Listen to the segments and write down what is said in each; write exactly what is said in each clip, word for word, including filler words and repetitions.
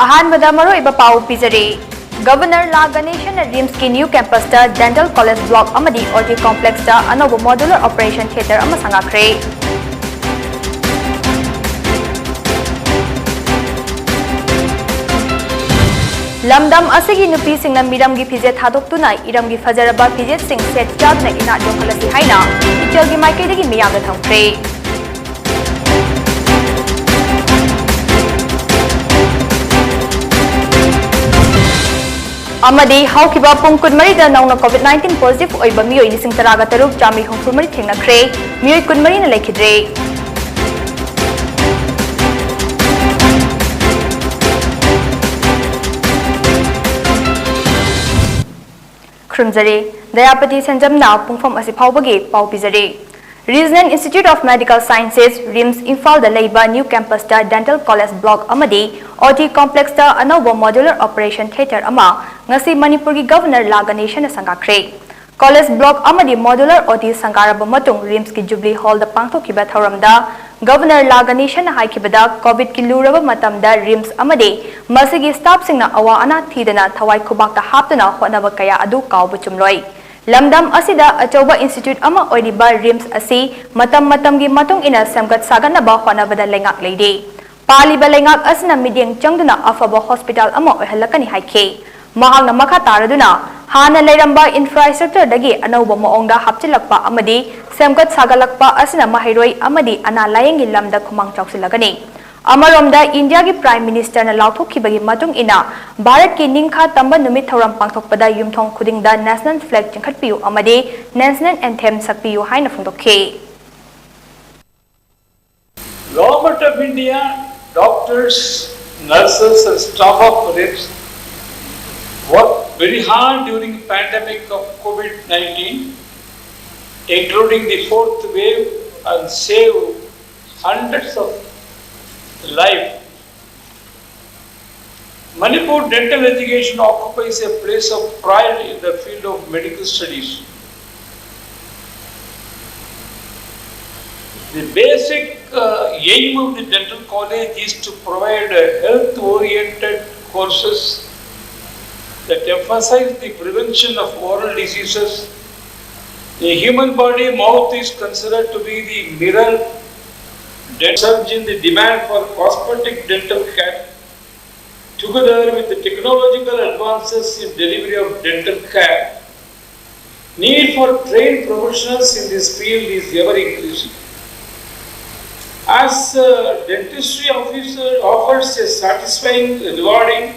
ꯑꯍꯥꯟꯕꯗ ꯃꯔꯨꯑꯣꯏꯕ ꯄꯥꯎ ꯄꯤꯖꯔꯤ꯫ ꯒꯕꯔꯅꯔ ꯂꯥ ꯒꯅꯦꯁꯟꯅ ꯔꯤꯝꯁꯀꯤ ꯅ꯭ꯌꯨ ꯀꯦꯝꯄꯁꯇ ꯗꯦꯟꯇꯜ ꯀꯣꯂꯦꯖ ꯕ꯭ꯂꯣꯛ ꯑꯃꯗꯤ ꯑꯣ ꯇꯤ ꯀꯣꯝꯄ꯭ꯂꯦꯛꯁꯇ ꯑꯅꯧꯕ ꯃꯣꯗꯨꯂꯔ ꯑꯣꯄꯔꯦꯁꯟ ꯊꯤꯌꯦꯇꯔ ꯑꯃ ꯁꯪꯒꯥꯈ꯭ꯔꯦ꯫ ꯂꯝꯗꯝ ꯑꯁꯤꯒꯤ ꯅꯨꯄꯤꯁꯤꯡꯅ ꯃꯤꯔꯝꯒꯤ ꯐꯤꯖꯦꯠ ꯊꯥꯗꯣꯛꯇꯨꯅ ꯏꯔꯝꯒꯤ ꯐꯖꯔꯕ ꯐꯤꯖꯦꯠꯁꯤꯡ ꯁꯦꯠ ꯆꯥꯗꯨꯅ ꯏꯅꯥꯠ ꯌꯣꯛꯈꯠꯂꯁꯤ ꯍꯥꯏꯅ ꯏꯆꯦꯜꯒꯤ ꯃꯥꯏꯀꯩꯗꯒꯤ ꯃꯤꯌꯥꯝꯗ ꯊꯝꯈ꯭ꯔꯦ꯫ ꯑꯃꯗꯤ ꯍꯧꯈꯤꯕ ꯄꯨꯡ ꯀꯨꯟꯃꯔꯤꯗ ꯅꯧꯅ ꯀꯣꯚꯤꯗ ꯅꯥꯏꯟꯇꯤꯟ ꯄꯣꯖꯤꯇꯤꯚ ꯑꯣꯏꯕ ꯃꯤꯑꯣꯏ ꯂꯤꯁꯤꯡ ꯇꯔꯥꯒ ꯇꯔꯨꯛ ꯆꯥꯃꯔꯤ ꯍꯨꯝꯐꯨ ꯃꯔꯤ ꯊꯦꯡꯅꯈ꯭ꯔꯦ꯫ ꯃꯤꯑꯣꯏ ꯀꯨꯟꯃꯔꯤꯅ ꯂꯩꯈꯤꯗ꯭ꯔꯦ꯫ ꯈꯨꯔꯨꯝꯖꯔꯤ꯫ ꯗꯌꯥꯄꯇꯤ ꯁꯦꯟꯖꯝꯅ ꯄꯨꯡꯐꯝ ꯑꯁꯤ ꯐꯥꯎꯕꯒꯤ ꯄꯥꯎ ꯄꯤꯖꯔꯤ꯫ Regional Institute of Medical Sciences, RIMS ꯏꯝꯐꯥꯜꯗ ꯂꯩꯕ ꯅ꯭ꯌꯨ ꯀꯦꯝꯄꯁꯇ ꯗꯦꯟꯇꯜ ꯀꯣꯂꯦꯖ ꯕ꯭ꯂꯣꯛ ꯑꯃꯗꯤ ꯑꯣ ꯇꯤ ꯀꯣꯝꯄ꯭ꯂꯦꯛꯁꯇ ꯑꯅꯧꯕ ꯃꯣꯗꯨꯂꯔ ꯑꯣꯄꯔꯦꯁꯟ ꯊꯤꯌꯦꯇꯔ ꯑꯃ ꯉꯁꯤ ꯃꯅꯤꯄꯨꯔꯒꯤ ꯒꯕꯔꯅꯔ ꯂꯥ ꯒꯅꯦꯁꯟꯅ ꯁꯪꯒꯥꯈ꯭ꯔꯦ꯫ ꯀꯣꯂꯦꯖ ꯕ꯭ꯂꯣꯛ ꯑꯃꯗꯤ ꯃꯣꯗꯨꯂꯔ ꯑꯣ ꯇꯤ ꯁꯪꯒꯥꯔꯕ ꯃꯇꯨꯡ ꯔꯤꯝꯁꯀꯤ ꯖꯨꯕꯂꯤ ꯍꯣꯜꯗ ꯄꯥꯡꯊꯣꯛꯈꯤꯕ ꯊꯧꯔꯝꯗ ꯒꯕꯔꯅꯔ ꯂꯥ ꯒꯅꯦꯁꯟꯅ ꯍꯥꯏꯈꯤꯕꯗ, ꯀꯣꯚꯤꯗꯀꯤ ꯂꯨꯔꯕ ꯃꯇꯝꯗ ꯔꯤꯝꯁ ꯑꯃꯗꯤ ꯃꯁꯤꯒꯤ ꯁ꯭ꯇꯥꯐꯁꯤꯡꯅ ꯑꯋꯥ ꯑꯅꯥ ꯊꯤꯗꯅ ꯊꯋꯥꯏ ꯈꯨꯕꯥꯛꯇ ꯍꯥꯞꯇꯨꯅ ꯍꯣꯠꯅꯕ ꯀꯌꯥ ꯑꯗꯨ ꯀꯥꯎꯕ ꯆꯨꯝꯂꯣꯏ꯫ ꯂꯝꯗꯝ ꯑꯁꯤꯗ ꯑꯆꯧꯕ ꯏꯟꯁꯇꯤꯇ꯭ꯌꯨꯠ ꯑꯃ ꯑꯣꯏꯔꯤꯕ ꯔꯤꯝꯁ ꯑꯁꯤ ꯃꯇꯝ ꯃꯇꯝꯒꯤ ꯃꯇꯨꯡ ꯏꯟꯅ ꯁꯦꯝꯒꯠ ꯁꯥꯒꯠꯅꯕ ꯍꯣꯠꯅꯕꯗ ꯂꯩꯉꯥꯛ ꯂꯩꯔꯤ꯫ ꯄꯥꯜꯂꯤꯕ ꯂꯩꯉꯥꯛ ꯑꯁꯤꯅ ꯃꯤꯠꯌꯦꯡ ꯆꯪꯗꯨꯅ ꯑꯐꯕ ꯍꯣꯁꯄꯤꯇꯥꯜ ꯑꯃ ꯑꯣꯏꯍꯜꯂꯛꯀꯅꯤ ꯍꯥꯏꯈꯤ꯫ ꯃꯍꯥꯛꯅ ꯃꯈꯥ ꯇꯥꯔꯗꯨꯅ, ꯍꯥꯟꯅ ꯂꯩꯔꯝꯕ ꯏꯟꯐ꯭ꯔꯥꯁ꯭ꯇ꯭ꯔꯛꯆꯔꯗꯒꯤ ꯑꯅꯧꯕ ꯃꯑꯣꯡꯗ ꯍꯥꯞꯆꯤꯜꯂꯛꯄ ꯑꯃꯗꯤ ꯁꯦꯝꯒꯠ ꯁꯥꯒꯠꯂꯛꯄ ꯑꯁꯤꯅ ꯃꯍꯩꯔꯣꯏ ꯑꯃꯗꯤ ꯑꯅꯥ ꯂꯥꯌꯦꯡꯒꯤ ꯂꯝꯗ ꯈꯨꯃꯥꯡ ꯆꯥꯎꯁꯤꯜꯂꯒꯅꯤ꯫ ꯑꯃꯔꯣꯝꯗ, ꯏꯟꯗꯤꯌꯥꯒꯤ ꯄ꯭ꯔꯥꯏꯝ ꯃꯤꯅꯤꯁꯇꯔꯅ ꯂꯥꯎꯊꯣꯛꯈꯤꯕꯒꯤ ꯃꯇꯨꯡ ꯏꯟꯅ, ꯚꯥꯔꯠꯀꯤ ꯅꯤꯡꯈꯥ ꯇꯝꯕ ꯅꯨꯃꯤꯠ ꯊꯧꯔꯝ ꯄꯥꯡꯊꯣꯛꯄꯗ ꯌꯨꯝꯊꯣꯡ ꯈꯨꯗꯤꯡꯗ ꯅꯦꯁꯅꯦꯜ ꯐ꯭ꯂꯦꯒ ꯆꯤꯡꯈꯠꯄꯤꯌꯨ ꯑꯃꯗꯤ ꯅꯦꯁꯅꯦꯜ ꯑꯦꯟꯊꯦꯝ ꯁꯛꯄꯤꯌꯨ ꯍꯥꯏꯅ ꯐꯣꯡꯗꯣꯛꯈꯤ꯫ Government of India, doctors, nurses and staff of RIMS worked very hard during pandemic of COVID nineteen, including the fourth wave, and saved hundreds of lives. Manipur dental education occupies a place of pride in the field of medical studies. The basic uh, aim of the dental college is to provide uh, health oriented courses that emphasize the prevention of oral diseases. The human body mouth is considered to be the mirror. Dental surge in the demand for cosmetic dental care, together with the technological advances in delivery of dental care, need for trained professionals in this field is ever increasing. As uh, dentistry officer offers a satisfying, rewarding,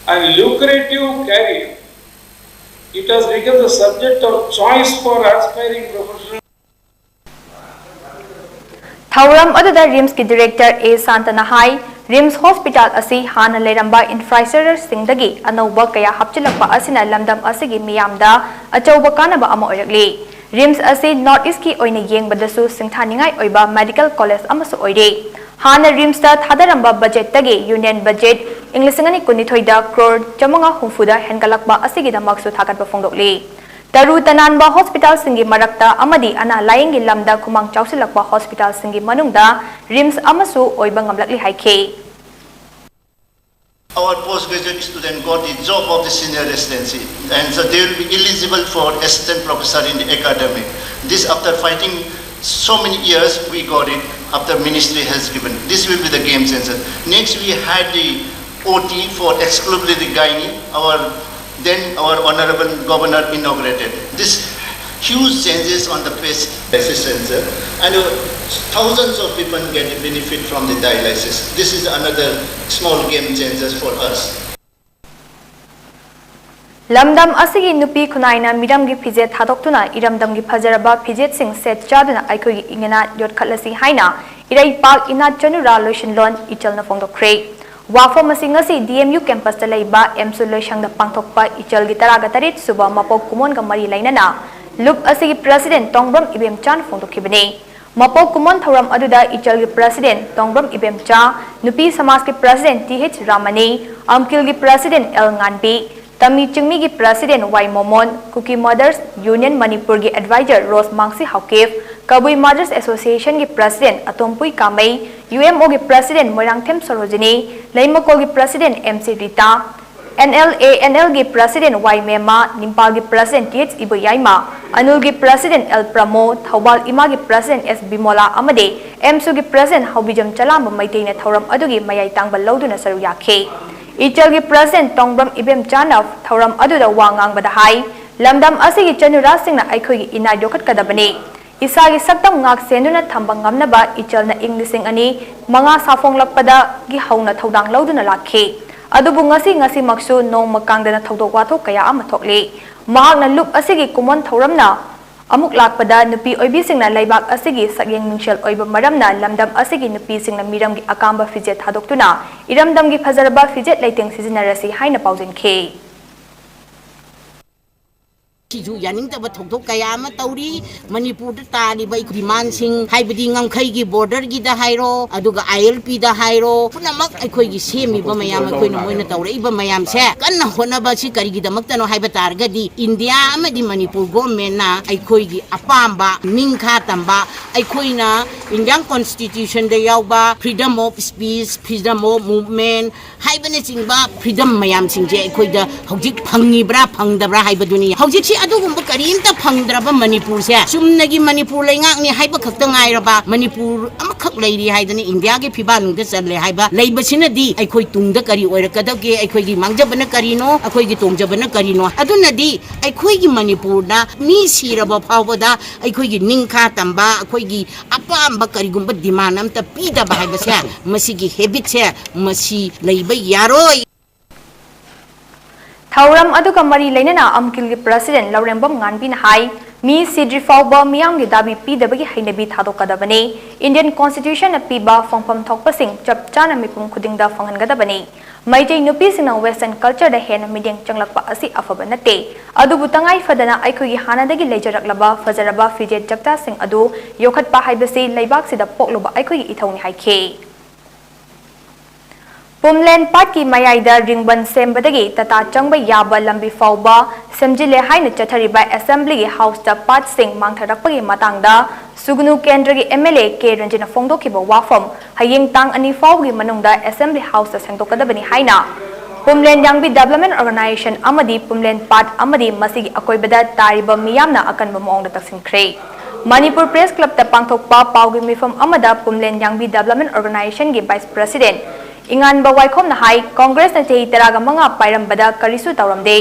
and lucrative career, it has become the subject of choice for aspiring professionals. ꯊꯧꯔꯝ ꯑꯗꯨꯗ ꯔꯤꯝꯁꯀꯤ director ꯑꯦ ꯁꯥꯟꯇꯅ ꯍꯥꯏ, RIMS hospital ꯑꯁꯤ ꯍꯥꯟꯅ ꯂꯩꯔꯝꯕ ꯏꯟꯐ꯭ꯔꯥꯁ꯭ꯇ꯭ꯔꯛꯆꯔꯁꯤꯡꯗꯒꯤ ꯑꯅꯧꯕ ꯀꯌꯥ ꯍꯥꯞꯆꯤꯜꯂꯛꯄ ꯑꯁꯤꯅ ꯂꯝꯗꯝ ꯑꯁꯤꯒꯤ ꯃꯤꯌꯥꯝꯗ ꯑꯆꯧꯕ ꯀꯥꯟꯅꯕ ꯑꯃ ꯑꯣꯏꯔꯛꯂꯤ꯫ ꯔꯤꯝꯁ ꯑꯁꯤ ꯅꯣꯔꯠ ꯏꯁ꯭ꯠꯀꯤ ꯑꯣꯏꯅ ꯌꯦꯡꯕꯗꯁꯨ ꯁꯤꯡꯊꯥꯅꯤꯡꯉꯥꯏ ꯑꯣꯏꯕ ꯃꯦꯗꯤꯀꯦꯜ ꯀꯣꯂꯦꯖ ꯑꯃꯁꯨ ꯑꯣꯏꯔꯤ꯫ ꯍꯥꯟꯅ ꯔꯤꯝꯁꯇ ꯊꯥꯗꯔꯝꯕ ꯕꯖꯦꯠꯇꯒꯤ ꯌꯨꯅꯤꯌꯟ ꯕꯖꯦꯠ ꯏꯪ ꯂꯤꯁꯤꯡ ꯑꯅꯤ ꯀꯨꯟꯅꯤꯊꯣꯏꯗ ꯀ꯭ꯔꯣꯔ ꯆꯥꯃꯉꯥ ꯍꯨꯝꯐꯨꯗ ꯍꯦꯟꯒꯠꯂꯛꯄ ꯑꯁꯤꯒꯤꯗꯃꯛꯁꯨ ꯊꯥꯒꯠꯄ ꯐꯣꯡꯗꯣꯛꯂꯤ꯫ ꯇꯔꯨ ꯇꯅꯥꯟꯕ ꯍꯣꯁꯄꯤꯇꯥꯜꯁꯤꯡꯒꯤ ꯃꯔꯛꯇ ꯑꯃꯗꯤ ꯑꯅꯥ ꯂꯥꯌꯦꯡꯒꯤ ꯂꯝꯗ ꯈꯨꯃꯥꯡ ꯆꯥꯎꯁꯤꯜꯂꯛꯄ ꯍꯣꯁꯄꯤꯇꯥꯜꯁꯤꯡꯒꯤ ꯃꯅꯨꯡꯗ ꯔꯤꯝꯁ ꯑꯃꯁꯨ ꯑꯣꯏꯕ ꯉꯝꯂꯛꯂꯤ ꯍꯥꯏꯈꯤ꯫ Our postgraduate student got the job of the senior residency, and so they will be eligible for assistant professor in the academic. This after fighting so many years, we got it after ministry has given. This will be the game changer. Next, we had the O T for exclusively the gynae. Our then our honorable governor inaugurated this huge changes on the face dialysis center, and uh, thousands of people get benefit from the dialysis. This is another small game changers for us. ꯂꯝꯗꯝ ꯑꯁꯤꯒꯤ ꯅꯨꯄꯤ ꯈꯨꯟꯅꯥꯏꯅ ꯃꯤꯔꯝꯒꯤ ꯐꯤꯖꯦꯠ ꯊꯥꯗꯣꯛꯇꯨꯅ ꯏꯔꯝꯗꯝꯒꯤ ꯐꯖꯔꯕ ꯐꯤꯖꯦꯠꯁꯤꯡ set ꯆꯥꯗꯨꯅ ꯑꯩꯈꯣꯏꯒꯤ ꯏꯉꯥ ꯌꯣꯛꯈꯠꯂꯁꯤ ꯍꯥꯏꯅ ꯏꯔꯩꯄꯥꯛ ꯏꯅꯥꯠ ꯆꯅꯨꯔꯥ ꯂꯣꯏꯁꯤꯟꯂꯣꯟ ꯏꯆꯜꯅ ꯐꯣꯡꯗꯣꯛꯈ꯭ꯔꯦ꯫ ꯋꯥꯐꯝ ꯑꯁꯤ ꯉꯁꯤ ꯗꯤ ꯑꯦꯝ ꯌꯨ ꯀꯦꯝꯄꯁꯇ ꯂꯩꯕ ꯑꯦꯝꯁꯨ ꯂꯣꯏꯁꯪꯗ ꯄꯥꯡꯊꯣꯛꯄ ꯏꯆꯜꯒꯤ ꯇꯔꯥꯒ ꯇꯔꯦꯠ ꯁꯨꯕ ꯃꯄꯣꯛ ꯀꯨꯝꯑꯣꯟꯒ ꯃꯔꯤ ꯂꯩꯅꯅ ꯂꯨꯞ ꯑꯁꯤꯒꯤ ꯄ꯭ꯔꯁꯤꯗꯦꯟꯠ ꯇꯣꯡꯕ꯭ꯔꯝ ꯏꯕꯦꯝꯆꯥꯅ ꯐꯣꯡꯗꯣꯛꯈꯤꯕꯅꯤ꯫ ꯃꯄꯣꯛ ꯀꯨꯝꯑꯣꯟ ꯊꯧꯔꯝ ꯑꯗꯨꯗ ꯏꯆꯜꯒꯤ ꯄ꯭ꯔꯁꯤꯗꯦꯟꯠ ꯇꯣꯡꯕ꯭ꯔꯝ ꯏꯕꯦꯝꯆꯥ, ꯅꯨꯄꯤ ꯁꯃꯥꯖꯀꯤ ꯄ꯭ꯔꯁꯤꯗꯦꯟꯠ ꯇꯤ ꯍꯩꯆ ꯔꯥꯃꯅꯤ, ꯑꯝꯀꯤꯜꯒꯤ ꯄ꯭ꯔꯁꯤꯗꯦꯟꯠ ꯑꯦꯜ ꯉꯥꯟꯕꯤ, ꯇꯃꯤ ꯆꯤꯡꯃꯤꯒꯤ president Y Momon, Kuki mothers union ꯃꯅꯤꯄꯨꯔꯒꯤ adviser Rose Mangshi Haokip, Kabui Mothers Associationꯒꯤ President ꯑꯇꯣꯝꯄꯨꯏ ꯀꯥꯃꯩ, UMOꯒꯤ President ꯃꯣꯏꯔꯥꯡꯊꯦꯝ ꯁꯣꯔꯣꯖꯤꯅꯤ, ꯂꯩꯃꯀꯣꯜꯒꯤ President M C ꯔꯤꯇꯥ, NLANLꯒꯤ President Y ꯃꯦꯃꯥ, ꯅꯤꯝꯄꯥꯜꯒꯤ President Th ꯏꯕꯣꯌꯥꯏꯃ, ꯑꯅꯨꯜꯒꯤ President L ꯄ꯭ꯔꯃꯣ, ꯊꯧꯕꯥꯜ ꯏꯃꯥꯒꯤ President S ꯕꯤꯃꯣꯂꯥ ꯑꯃꯗꯤ ꯑꯦꯝꯁꯨꯒꯤ President ꯍꯥꯎꯕꯤꯖꯝ ꯆꯂꯥꯝꯕ ꯃꯩꯇꯩꯅ ꯊꯧꯔꯝ ꯑꯗꯨꯒꯤ ꯃꯌꯥꯏ ꯇꯥꯡꯕ ꯂꯧꯗꯨꯅ ꯁꯔꯨꯛ ꯌꯥꯈꯤ꯫ ꯏꯆꯜꯒꯤ President ꯇꯣꯡꯕ꯭ꯔꯝ ꯏꯕꯦꯝꯆꯥꯅ ꯊꯧꯔꯝ ꯑꯗꯨꯗ ꯋꯥ ꯉꯥꯡꯕꯗ ꯍꯥꯏ, ꯂꯝꯗꯝ ꯑꯁꯤꯒꯤ ꯆꯅꯨꯔꯥꯁꯤꯡꯅ ꯑꯩꯈꯣꯏꯒꯤ ꯏꯅꯥꯠ ꯌꯣꯛꯈꯠꯀꯗꯕꯅꯤ꯫ ꯏꯁꯥꯒꯤ ꯁꯛꯇꯝ ꯉꯥꯛ ꯁꯦꯟꯗꯨꯅ ꯊꯝꯕ ꯉꯝꯅꯕ ꯏꯆꯜꯅ ꯏꯪ ꯂꯤꯁꯤꯡ ꯑꯅꯤ ꯃꯉꯥ ꯁꯥꯐꯣꯡꯂꯛꯄꯗꯒꯤ ꯍꯧꯅ ꯊꯧꯗꯥꯡ ꯂꯧꯗꯨꯅ ꯂꯥꯛꯈꯤ꯫ ꯑꯗꯨꯕꯨ ꯉꯁꯤ, ꯉꯁꯤꯃꯛꯁꯨ ꯅꯣꯡꯃ ꯀꯥꯡꯗꯅ ꯊꯧꯗꯣꯛ ꯋꯥꯊꯣꯛ ꯀꯌꯥ ꯑꯃ ꯊꯣꯛꯂꯤ꯫ ꯃꯍꯥꯛꯅ ꯂꯨꯞ ꯑꯁꯤꯒꯤ ꯀꯨꯝꯑꯣꯟ ꯊꯧꯔꯝꯅ ꯑꯃꯨꯛ ꯂꯥꯛꯄꯗ ꯅꯨꯄꯤ ꯑꯣꯏꯕꯤꯁꯤꯡꯅ ꯂꯩꯕꯥꯛ ꯑꯁꯤꯒꯤ ꯁꯛꯌꯦꯡ ꯃꯤꯡꯁꯦꯜ ꯑꯣꯏꯕ ꯃꯔꯝꯅ ꯂꯝꯗꯝ ꯑꯁꯤꯒꯤ ꯅꯨꯄꯤꯁꯤꯡꯅ ꯃꯤꯔꯝꯒꯤ ꯑꯀꯥꯝꯕ ꯐꯤꯖꯦꯠ ꯊꯥꯗꯣꯛꯇꯨꯅ ꯏꯔꯝꯗꯝꯒꯤ ꯐꯖꯔꯕ ꯐꯤꯖꯦꯠ ꯂꯩꯇꯦꯡ ꯁꯤꯖꯤꯟꯅꯔꯁꯤ ꯍꯥꯏꯅ ꯄꯥꯎꯖꯦꯟꯈꯤ꯫ ꯁꯤꯁꯨ ꯌꯥꯅꯤꯡꯗꯕ ꯊꯧꯗꯣꯛ ꯀꯌꯥ ꯑꯃ ꯇꯧꯔꯤ꯫ ꯃꯅꯤꯄꯨꯔꯗ ꯇꯥꯔꯤꯕ ꯗꯤꯃꯥꯟꯁꯤꯡ, ꯍꯥꯏꯕꯗꯤ ꯉꯝꯈꯩꯒꯤ ꯕꯣꯔꯗꯔꯒꯤꯗ ꯍꯥꯏꯔꯣ, ꯑꯗꯨꯒ ILPꯗ ꯍꯥꯏꯔꯣ, ꯄꯨꯝꯅꯃꯛ ꯑꯩꯈꯣꯏꯒꯤ ꯁꯦꯝꯃꯤꯕ ꯃꯌꯥꯝ, ꯑꯩꯈꯣꯏꯅ ꯃꯣꯏꯅ ꯇꯧꯔꯛꯏꯕ ꯃꯌꯥꯝꯁꯦ ꯀꯟꯅ ꯍꯣꯠꯅꯕ ꯑꯁꯤ ꯀꯔꯤꯒꯤꯗꯃꯛꯇꯅꯣ ꯍꯥꯏꯕ ꯇꯥꯔꯒꯗꯤ, ꯏꯟꯗꯤꯌꯥ ꯑꯃꯗꯤ ꯃꯅꯤꯄꯨꯔ ꯒꯣꯔꯃꯦꯟꯅ ꯑꯩꯈꯣꯏꯒꯤ ꯑꯄꯥꯝꯕ, ꯅꯤꯡꯈꯥ ꯇꯝꯕ, ꯑꯩꯈꯣꯏꯅ Indian Constitutionꯗ ꯌꯥꯎꯕ freedom of speech, freedom of movement ꯍꯥꯏꯕꯅꯆꯤꯡꯕ freedom ꯃꯌꯥꯝꯁꯤꯡꯁꯦ ꯑꯩꯈꯣꯏꯗ ꯍꯧꯖꯤꯛ ꯐꯪꯉꯤꯕ꯭ꯔꯥ ꯐꯪꯗꯕ꯭ꯔꯥ ꯍꯥꯏꯕꯗꯨꯅꯤ꯫ ꯍꯧꯖꯤꯛꯁꯤ ꯑꯗꯨꯒꯨꯝꯕ ꯀꯔꯤꯝꯇ ꯐꯪꯗ꯭ꯔꯕ ꯃꯅꯤꯄꯨꯔꯁꯦ, ꯆꯨꯝꯅꯒꯤ ꯃꯅꯤꯄꯨꯔ ꯂꯩꯉꯥꯛꯅꯤ ꯍꯥꯏꯕ ꯈꯛꯇ ꯉꯥꯏꯔꯕ, ꯃꯅꯤꯄꯨꯔ ꯑꯃꯈꯛ ꯂꯩꯔꯤ ꯍꯥꯏꯗꯅ ꯏꯟꯗꯤꯌꯥꯒꯤ ꯐꯤꯕꯥꯛꯅꯨꯡꯗ ꯆꯜꯂꯦ ꯍꯥꯏꯕ ꯂꯩꯕꯁꯤꯅꯗꯤ ꯑꯩꯈꯣꯏ ꯇꯨꯡꯗ ꯀꯔꯤ ꯑꯣꯏꯔꯛꯀꯗꯒꯦ? ꯑꯩꯈꯣꯏꯒꯤ ꯃꯥꯡꯖꯕꯅ ꯀꯔꯤꯅꯣ? ꯑꯩꯈꯣꯏꯒꯤ ꯇꯣꯡꯖꯕꯅ ꯀꯔꯤꯅꯣ? ꯑꯗꯨꯅꯗꯤ ꯑꯩꯈꯣꯏꯒꯤ ꯃꯅꯤꯄꯨꯔꯗ ꯃꯤ ꯁꯤꯔꯕ ꯐꯥꯎꯕꯗ ꯑꯩꯈꯣꯏꯒꯤ ꯅꯤꯡꯈꯥ ꯇꯝꯕ, ꯑꯩꯈꯣꯏꯒꯤ ꯑꯄꯥꯝꯕ ꯀꯔꯤꯒꯨꯝꯕ demand ꯑꯝꯇ ꯄꯤꯗꯕ ꯍꯥꯏꯕꯁꯦ, ꯃꯁꯤꯒꯤ habitꯁꯦ, ꯃꯁꯤ ꯂꯩꯕ ꯌꯥꯔꯣꯏ꯫ ꯊꯧꯔꯝ ꯑꯗꯨꯒ ꯃꯔꯤ ꯂꯩꯅꯅ ꯑꯝꯀꯤꯜꯒꯤ President ꯂꯧꯔꯦꯝꯕꯝ ꯉꯥꯟꯕꯤꯅ ꯍꯥꯏ, ꯃꯤ ꯁꯤꯗ꯭ꯔꯤ ꯐꯥꯎꯕ ꯃꯤꯌꯥꯝꯒꯤ ꯗꯥꯕꯤ ꯄꯤꯗꯕꯒꯤ ꯍꯩꯅꯕꯤ ꯊꯥꯗꯣꯛꯀꯗꯕꯅꯤ꯫ Indian Constitutionꯅ ꯄꯤꯕ ꯐꯪꯐꯝ ꯊꯣꯛꯄꯁꯤꯡ ꯆꯞ ꯆꯥꯅ ꯃꯤꯄꯨꯝ ꯈꯨꯗꯤꯡꯗ ꯐꯪꯍꯟꯒꯗꯕꯅꯤ꯫ ꯃꯩꯇꯩ ꯅꯨꯄꯤꯁꯤꯡꯅ Western cultureꯗ ꯍꯦꯟꯅ ꯃꯤꯠꯌꯦꯡ ꯆꯪꯂꯛꯄ ꯑꯁꯤ ꯑꯐꯕ ꯅꯠꯇꯦ꯫ ꯑꯗꯨꯕꯨ ꯇꯉꯥꯏ ꯐꯗꯅ ꯑꯩꯈꯣꯏꯒꯤ ꯍꯥꯟꯅꯗꯒꯤ ꯂꯩꯖꯔꯛꯂꯕ ꯐꯖꯔꯕ ꯐꯤꯖꯦꯠ ꯆꯛꯆꯥꯁꯤꯡ ꯑꯗꯨ ꯌꯣꯛꯈꯠꯄ ꯍꯥꯏꯕꯁꯤ ꯂꯩꯕꯥꯛꯁꯤꯗ ꯄꯣꯛꯂꯨꯕ ꯑꯩꯈꯣꯏꯒꯤ ꯏꯊꯧꯅꯤ ꯍꯥꯏꯈꯤ꯫ ꯄꯨꯝꯂꯦꯟ ꯄꯥꯠꯀꯤ ꯃꯌꯥꯏꯗ ꯔꯤꯡꯕꯟ ꯁꯦꯝꯕꯗꯒꯤ ꯇꯇꯥ ꯆꯪꯕ ꯌꯥꯕ ꯂꯝꯕꯤ ꯐꯥꯎꯕ ꯁꯦꯝꯖꯤꯜꯂꯦ ꯍꯥꯏꯅ ꯆꯠꯊꯔꯤꯕ Assemblyꯒꯤ Houseꯇ ꯄꯥꯠꯁꯤꯡ ꯃꯥꯡꯊꯔꯛꯄꯒꯤ ꯃꯇꯥꯡꯗ ꯁꯨꯒꯅꯨ ꯀꯦꯟꯗ꯭ꯔꯒꯤ MLA ꯀꯦ ꯔꯟꯖꯤꯠꯅ ꯐꯣꯡꯗꯣꯛꯈꯤꯕ ꯋꯥꯐꯝ ꯍꯌꯦꯡ ꯇꯥꯡ ꯑꯅꯤ ꯐꯥꯎꯕꯒꯤ ꯃꯅꯨꯡꯗ Assembly Houseꯇ ꯁꯦꯡꯗꯣꯛꯀꯗꯕꯅꯤ ꯍꯥꯏꯅ ꯄꯨꯝꯂꯦꯟ ꯌꯥꯡꯕꯤ Development Organisation ꯑꯃꯗꯤ ꯄꯨꯝꯂꯦꯟ ꯄꯥꯠ ꯑꯃꯗꯤ ꯃꯁꯤꯒꯤ ꯑꯀꯣꯏꯕꯗ ꯇꯥꯔꯤꯕ ꯃꯤꯌꯥꯝꯅ ꯑꯀꯟꯕ ꯃꯑꯣꯡꯗ ꯇꯛꯁꯤꯟꯈ꯭ꯔꯦ꯫ ꯃꯅꯤꯄꯨꯔ Press Clubꯇ ꯄꯥꯡꯊꯣꯛꯄ ꯄꯥꯎꯒꯤ ꯃꯤꯐꯝ ꯑꯃꯗ ꯄꯨꯝꯂꯦꯟ ꯌꯥꯡꯕꯤ Development Organisationꯒꯤ Vice President ꯏꯉꯥꯟꯕ ꯋꯥꯏꯈꯣꯝꯅ ꯍꯥꯏ, ꯀꯣꯡꯒ꯭ꯔꯦꯁꯅ ꯆꯍꯤ ꯇꯔꯥꯒ ꯃꯉꯥ ꯄꯥꯏꯔꯝꯕꯗ ꯀꯔꯤꯁꯨ ꯇꯧꯔꯝꯗꯦ꯫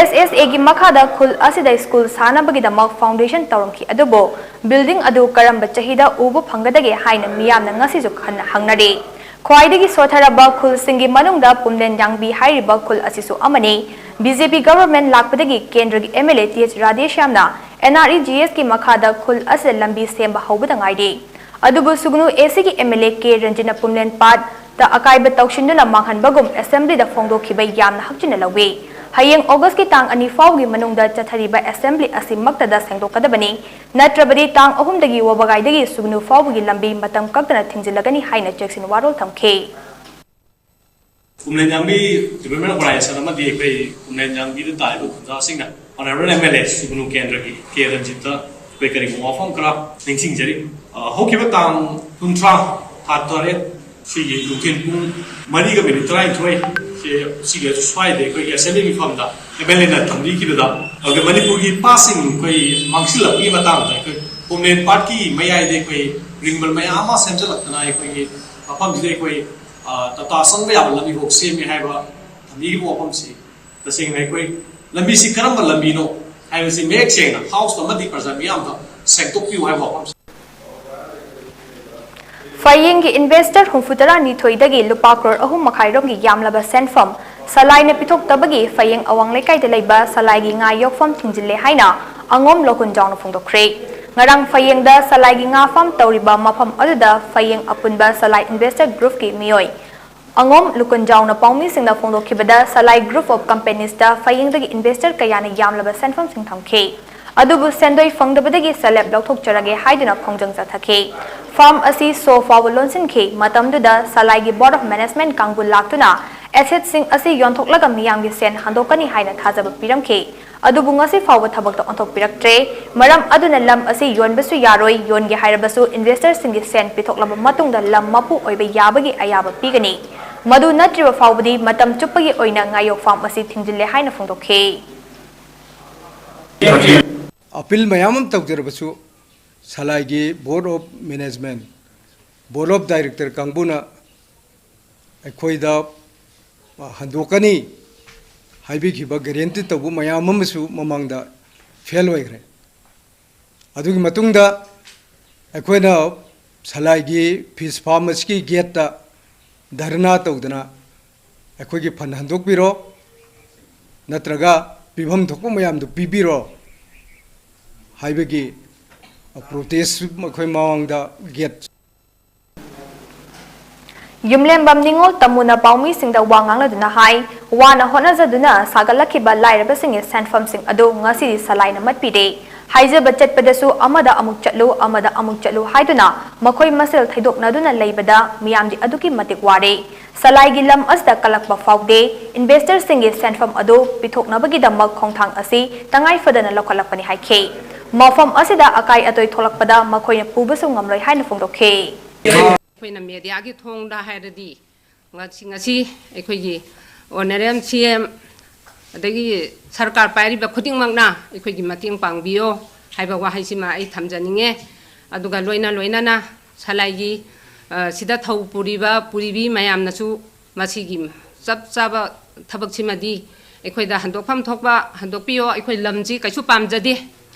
SSAꯒꯤ ꯃꯈꯥꯗ ꯈꯨꯜ ꯑꯁꯤꯗ ꯁ꯭ꯀꯨꯜ ꯁꯥꯅꯕꯒꯤꯗꯃꯛ foundation ꯇꯧꯔꯝꯈꯤ, ꯑꯗꯨꯕꯨ building ꯑꯗꯨ ꯀꯔꯝꯕ ꯆꯍꯤꯗ ꯎꯕ ꯐꯪꯒꯗꯒꯦ ꯍꯥꯏꯅ ꯃꯤꯌꯥꯝꯅ ꯉꯁꯤꯁꯨ ꯈꯟꯅ ꯍꯪꯅꯔꯤ꯫ ꯈ꯭ꯋꯥꯏꯗꯒꯤ ꯁꯣꯠꯊꯔꯕ ꯈꯨꯜꯁꯤꯡꯒꯤ ꯃꯅꯨꯡꯗ ꯄꯨꯝꯂꯦꯟ ꯌꯥꯡꯕꯤ ꯍꯥꯏꯔꯤꯕ ꯈꯨꯜ ꯑꯁꯤꯁꯨ ꯑꯃꯅꯤ꯫ BJP government ꯂꯥꯛꯄꯗꯒꯤ ꯀꯦꯟꯗ꯭ꯔꯒꯤ MLA Th ꯔꯥꯙꯦꯁ꯭ꯌꯥꯝꯅ NREGSꯀꯤ ꯃꯈꯥꯗ ꯈꯨꯜ ꯑꯁꯤꯗ ꯂꯝꯕꯤ ꯁꯦꯝꯕ ꯍꯧꯕꯗ ꯉꯥꯏꯔꯤ꯫ ꯑꯗꯨꯕꯨ ꯁꯨꯒꯅꯨ ACꯒꯤ MLA ꯀꯦ ꯔꯟꯖꯤꯠꯅ ꯄꯨꯝꯂꯦꯟ ꯄꯥꯠꯇ ꯑꯀꯥꯏꯕ ꯇꯧꯁꯤꯟꯗꯨꯅ ꯃꯥꯡꯍꯟꯕꯒꯨꯝ Assemblyꯗ ꯐꯣꯡꯗꯣꯛꯈꯤꯕ ꯌꯥꯝꯅ ꯍꯛꯆꯤꯟꯅ ꯂꯧꯏ꯫ ꯍꯌꯦꯡ Augustꯀꯤ ꯇꯥꯡ ꯑꯅꯤ ꯐꯥꯎꯒꯤ ꯃꯅꯨꯡꯗ ꯆꯠꯊꯔꯤꯕ Assembly ꯑꯁꯤꯃꯛꯇꯗ ꯁꯦꯡꯗꯣꯛꯀꯗꯕꯅꯤ꯫ ꯅꯠꯇ꯭ꯔꯕꯗꯤ ꯇꯥꯡ ꯑꯍꯨꯝꯗꯒꯤ ꯋꯥꯕꯒꯥꯏꯗꯒꯤ ꯁꯨꯒꯅꯨ ꯐꯥꯎꯕꯒꯤ ꯂꯝꯕꯤ ꯃꯇꯝ ꯀꯛꯇꯅ ꯊꯤꯡꯖꯤꯜꯂꯒꯅꯤ ꯍꯥꯏꯅ ꯆꯦꯛꯁꯤꯟ ꯋꯥꯔꯣꯜ ꯊꯝꯈꯤ꯫ ꯄꯨꯝꯂꯦꯟ ꯌꯥꯡꯕꯤ Development Organisation ꯑꯃꯗꯤ ꯑꯩꯈꯣꯏ ꯄꯨꯝꯂꯦꯟ ꯌꯥꯡꯕꯤꯗ ꯇꯥꯔꯤꯕ ꯈꯨꯟꯖꯥꯁꯤꯡꯅ Honourable MLA ꯁꯨꯒꯅꯨ ꯀꯦꯟꯗ꯭ꯔꯒꯤ ꯀꯦ ꯔꯟꯖꯤꯠꯇ ꯑꯩꯈꯣꯏ ꯀꯔꯤꯒꯨꯝꯕ ꯋꯥꯐꯝ ꯈꯔ ꯅꯤꯡꯁꯤꯡꯖꯔꯤ꯫ ꯑ, ꯍꯧꯈꯤꯕ ꯇꯥꯡ ꯀꯨꯟꯊ꯭ꯔꯥ, ꯊꯥ ꯇꯔꯦꯠ, ꯁꯤꯒꯤ ꯅꯨꯡꯊꯤꯜ ꯄꯨꯡ ꯃꯔꯤꯒ ꯃꯤꯅꯤꯠ ꯇꯔꯥꯅꯤꯊꯣꯏ ꯁꯤ, ꯁꯤꯒꯤ ꯁ꯭ꯋꯥꯏꯗ ꯑꯩꯈꯣꯏꯒꯤ Assembly ꯃꯤꯐꯝꯗ MLAꯅ ꯊꯝꯕꯤꯈꯤꯕꯗ, ꯑꯩꯈꯣꯏ ꯃꯅꯤꯄꯨꯔꯒꯤ ꯄꯥꯠꯁꯤꯡ ꯑꯩꯈꯣꯏ ꯃꯥꯡꯁꯤꯜꯂꯛꯄꯒꯤ ꯃꯇꯥꯡꯗ ꯑꯩꯈꯣꯏ ꯄꯨꯝꯂꯦꯟ ꯄꯥꯠꯀꯤ ꯃꯌꯥꯏꯗ ꯑꯩꯈꯣꯏ ꯔꯤꯡ ꯔꯣꯗ ꯃꯌꯥꯝ ꯑꯃ ꯁꯦꯝꯖꯤꯜꯂꯛꯇꯅ ꯑꯩꯈꯣꯏꯒꯤ ꯃꯐꯝꯁꯤꯗ ꯑꯩꯈꯣꯏ, ꯑ, ꯇꯥꯇꯥ ꯆꯪꯕ ꯌꯥꯕ ꯂꯝꯕꯤꯐꯥꯎ ꯁꯦꯝꯃꯦ ꯍꯥꯏꯕ ꯊꯝꯕꯤꯈꯤꯕ ꯋꯥꯐꯝꯁꯤ ꯇꯁꯦꯡꯅ ꯑꯩꯈꯣꯏ ꯂꯝꯕꯤꯁꯤ ꯀꯔꯝꯕ ꯂꯝꯕꯤꯅꯣ ꯍꯥꯏꯕꯁꯤ ꯃꯌꯦꯛ ꯁꯦꯡꯅ Houseꯇ ꯑꯃꯗꯤ ꯄ꯭ꯔꯖꯥ ꯃꯤꯌꯥꯝꯗ ꯁꯦꯡꯗꯣꯛꯄꯤꯌꯨ ꯍꯥꯏꯕ ꯋꯥꯐꯝꯁꯤ꯫ ꯐꯌꯦꯡꯒꯤ investor ꯍꯨꯝꯐꯨ ꯇꯔꯥ ꯅꯤꯊꯣꯏꯗꯒꯤ ꯂꯨꯄꯥ ꯀ꯭ꯔꯣꯔ ꯑꯍꯨꯝ ꯃꯈꯥꯏ ꯔꯣꯝꯒꯤ ꯌꯥꯝꯂꯕ ꯁꯦꯟꯐꯝ ꯁꯂꯥꯏꯅ ꯄꯤꯊꯣꯛꯇꯕꯒꯤ ꯐꯌꯦꯡ ꯑꯋꯥꯡ ꯂꯩꯀꯥꯏꯗ ꯂꯩꯕ ꯁꯂꯥꯏꯒꯤ ꯉꯥ ꯌꯣꯛꯐꯝ ꯊꯤꯡꯖꯤꯜꯂꯦ ꯍꯥꯏꯅ ꯑꯉꯣꯝ ꯂꯣꯀꯨꯟꯖꯥꯎꯅ ꯐꯣꯡꯗꯣꯛꯈ꯭ꯔꯦ꯫ ꯉꯔꯥꯡ ꯐꯌꯦꯡꯗ ꯁꯂꯥꯏꯒꯤ ꯉꯥ farm ꯇꯧꯔꯤꯕ ꯃꯐꯝ ꯑꯗꯨꯗ ꯐꯌꯦꯡ ꯑꯄꯨꯟꯕ ꯁꯂꯥꯏ investor groupꯀꯤ ꯃꯤꯑꯣꯏ ꯑꯉꯣꯝ ꯂꯨꯀꯨꯟꯖꯥꯎꯅ ꯄꯥꯎꯃꯤꯁꯤꯡꯅ ꯐꯣꯡꯗꯣꯛꯈꯤꯕꯗ, ꯁꯂꯥꯏ group of companiesꯇ ꯐꯌꯦꯡꯗꯒꯤ investor ꯀꯌꯥꯅ ꯌꯥꯝꯂꯕ ꯁꯦꯟꯐꯝꯁꯤꯡ ꯊꯝꯈꯤ꯫ ꯑꯗꯨꯕꯨ ꯁꯦꯟꯗꯣꯏ ꯐꯪꯗꯕꯗꯒꯤ ꯁꯦꯜꯂꯦꯞ ꯂꯧꯊꯣꯛꯆꯔꯒꯦ ꯍꯥꯏꯗꯨꯅ ꯈꯣꯡꯖꯪ ꯆꯠꯊꯈꯤ꯫ Farm ꯑꯁꯤ ꯁꯣ ꯐꯥꯎꯕ ꯂꯣꯟꯁꯤꯟꯈꯤ꯫ ꯃꯇꯝꯗꯨꯗ ꯁꯂꯥꯏꯒꯤ Board of Management ꯀꯥꯡꯕꯨ ꯂꯥꯛꯇꯨꯅ ꯑꯦꯁꯦꯠꯁꯤꯡ ꯑꯁꯤ ꯌꯣꯟꯊꯣꯛꯂꯒ ꯃꯤꯌꯥꯝꯒꯤ ꯁꯦꯟ ꯍꯟꯗꯣꯛꯀꯅꯤ ꯍꯥꯏꯅ ꯊꯥꯖꯕ ꯄꯤꯔꯝꯈꯤ꯫ ꯑꯗꯨꯕꯨ ꯉꯁꯤ ꯐꯥꯎꯕ ꯊꯕꯛꯇ ꯑꯣꯟꯊꯣꯛꯄꯤꯔꯛꯇ꯭ꯔꯦ꯫ ꯃꯔꯝ ꯑꯗꯨꯅ ꯂꯝ ꯑꯁꯤ ꯌꯣꯟꯕꯁꯨ ꯌꯥꯔꯣꯏ, ꯌꯣꯟꯒꯦ ꯍꯥꯏꯔꯕꯁꯨ ꯏꯟꯚꯦꯁꯇꯔꯁꯤꯡꯒꯤ ꯁꯦꯟ ꯄꯤꯊꯣꯛꯂꯕ ꯃꯇꯨꯡꯗ ꯂꯝ ꯃꯄꯨ ꯑꯣꯏꯕ ꯌꯥꯕꯒꯤ ꯑꯌꯥꯕ ꯄꯤꯒꯅꯤ꯫ ꯃꯗꯨ ꯅꯠꯇ꯭ꯔꯤꯕ ꯐꯥꯎꯕꯗꯤ ꯃꯇꯝ ꯆꯨꯞꯄꯒꯤ ꯑꯣꯏꯅ ꯉꯥꯌꯣꯛ ꯐꯥꯔꯝ ꯑꯁꯤ ꯊꯤꯡꯖꯤꯜꯂꯦ ꯍꯥꯏꯅ ꯐꯣꯡꯗꯣꯛꯈꯤ꯫ ꯑꯄꯤꯜ ꯃꯌꯥꯝ ꯑꯃ ꯇꯧꯖꯔꯕꯁꯨ ꯁꯂꯥꯏꯒꯤ Board of Management, Board of Director ꯀꯥꯡꯕꯨꯅ ꯑꯩꯈꯣꯏꯗ ꯍꯟꯗꯣꯛꯀꯅꯤ ꯍꯥꯏꯕꯤꯈꯤꯕ guarantee ꯇꯧꯕ ꯃꯌꯥꯝ ꯑꯃꯁꯨ ꯃꯃꯥꯡꯗ fail ꯑꯣꯏꯈ꯭ꯔꯦ꯫ ꯑꯗꯨꯒꯤ ꯃꯇꯨꯡꯗ ꯑꯩꯈꯣꯏꯅ ꯁꯂꯥꯏꯒꯤ fish farm ꯑꯁꯤꯒꯤ gateꯇ ꯙꯔꯅꯥ ꯇꯧꯗꯅ ꯑꯩꯈꯣꯏꯒꯤ fund ꯍꯟꯗꯣꯛꯄꯤꯔꯣ, ꯅꯠꯇ꯭ꯔꯒ ꯄꯤꯐꯝ ꯊꯣꯛꯄ ꯃꯌꯥꯝꯗꯨ ꯄꯤꯕꯤꯔꯣ ꯍꯥꯏꯕꯒꯤ protest ꯑꯩꯈꯣꯏ ꯃꯃꯥꯡꯗ gate ꯌꯨꯝꯂꯦꯝꯕꯝ ꯅꯤꯉꯣꯜ ꯇꯃꯨꯅ ꯄꯥꯎꯃꯤꯁꯤꯡꯗ ꯋꯥ ꯉꯥꯡꯅꯗꯨꯅ ꯍꯥꯏ, ꯋꯥꯅ ꯍꯣꯠꯅꯖꯗꯨꯅ ꯁꯥꯒꯠꯂꯛꯈꯤꯕ ꯂꯥꯏꯔꯕꯁꯤꯡꯒꯤ ꯁꯦꯟꯐꯝꯁꯤꯡ ꯑꯗꯨ ꯉꯁꯤꯗꯤ ꯁꯂꯥꯏꯅ ꯃꯠꯄꯤꯔꯦ꯫ ꯍꯥꯏꯖꯕ ꯆꯠꯄꯗꯁꯨ ꯑꯃꯗ ꯑꯃꯨꯛ ꯆꯠꯂꯨ, ꯑꯃꯗ ꯑꯃꯨꯛ ꯆꯠꯂꯨ ꯍꯥꯏꯗꯨꯅ ꯃꯈꯣꯏ ꯃꯁꯦꯜ ꯊꯩꯗꯣꯛꯅꯗꯨꯅ ꯂꯩꯕꯗ ꯃꯤꯌꯥꯝꯗꯤ ꯑꯗꯨꯛꯀꯤ ꯃꯇꯤꯛ ꯋꯥꯔꯦ꯫ ꯁꯂꯥꯏꯒꯤ ꯂꯝ ꯑꯁꯤꯗ ꯀꯜꯂꯛꯄ ꯐꯥꯎꯗꯦ꯫ ꯏꯟꯚꯦꯁꯇꯔꯁꯤꯡꯒꯤ ꯁꯦꯟꯐꯝ ꯑꯗꯨ ꯄꯤꯊꯣꯛꯅꯕꯒꯤꯗꯃꯛ ꯈꯣꯡꯊꯥꯡ ꯑꯁꯤ ꯇꯉꯥꯏ ꯐꯗꯅ ꯂꯧꯈꯠꯂꯛꯄꯅꯤ ꯍꯥꯏꯈꯤ꯫ ꯃꯐꯝ ꯑꯁꯤꯗ ꯑꯀꯥꯏ ꯑꯇꯣꯏ ꯊꯣꯛꯂꯛꯄꯗ ꯃꯈꯣꯏꯅ ꯄꯨꯕꯁꯨ ꯉꯝꯂꯣꯏ ꯍꯥꯏꯅ ꯐꯣꯡꯗꯣꯛꯈꯤ꯫ ꯑꯩꯈꯣꯏꯅ ꯃꯦꯗꯤꯌꯥꯒꯤ ꯊꯣꯡꯗ ꯍꯥꯏꯔꯗꯤ ꯉꯁꯤ, ꯉꯁꯤ ꯑꯩꯈꯣꯏꯒꯤ ꯑꯣꯅꯔꯦꯕꯜ ꯁꯤ ꯑꯦꯝ, ꯑꯗꯒꯤ ꯁꯔꯀꯥꯔ ꯄꯥꯏꯔꯤꯕ ꯈꯨꯗꯤꯡꯃꯛꯅ ꯑꯩꯈꯣꯏꯒꯤ ꯃꯇꯦꯡ ꯄꯥꯡꯕꯤꯌꯣ ꯍꯥꯏꯕ ꯋꯥꯍꯩꯁꯤꯃ ꯑꯩ ꯊꯝꯖꯅꯤꯡꯉꯦ꯫ ꯑꯗꯨꯒ ꯂꯣꯏꯅ ꯂꯣꯏꯅꯅ ꯁꯂꯥꯏꯒꯤ, ꯑ, ꯁꯤꯗ ꯊꯧ ꯄꯨꯔꯤꯕ, ꯄꯨꯔꯤꯕꯤ ꯃꯌꯥꯝꯅꯁꯨ ꯃꯁꯤꯒꯤ ꯆꯞ ꯆꯥꯕ ꯊꯕꯛꯁꯤꯃꯗꯤ ꯑꯩꯈꯣꯏꯗ ꯍꯟꯗꯣꯛꯐꯝ ꯊꯣꯛꯄ ꯍꯟꯗꯣꯛꯄꯤꯌꯣ꯫ ꯑꯩꯈꯣꯏ ꯂꯝꯁꯤ ꯀꯩꯁꯨ ꯄꯥꯝꯖꯗꯦ꯫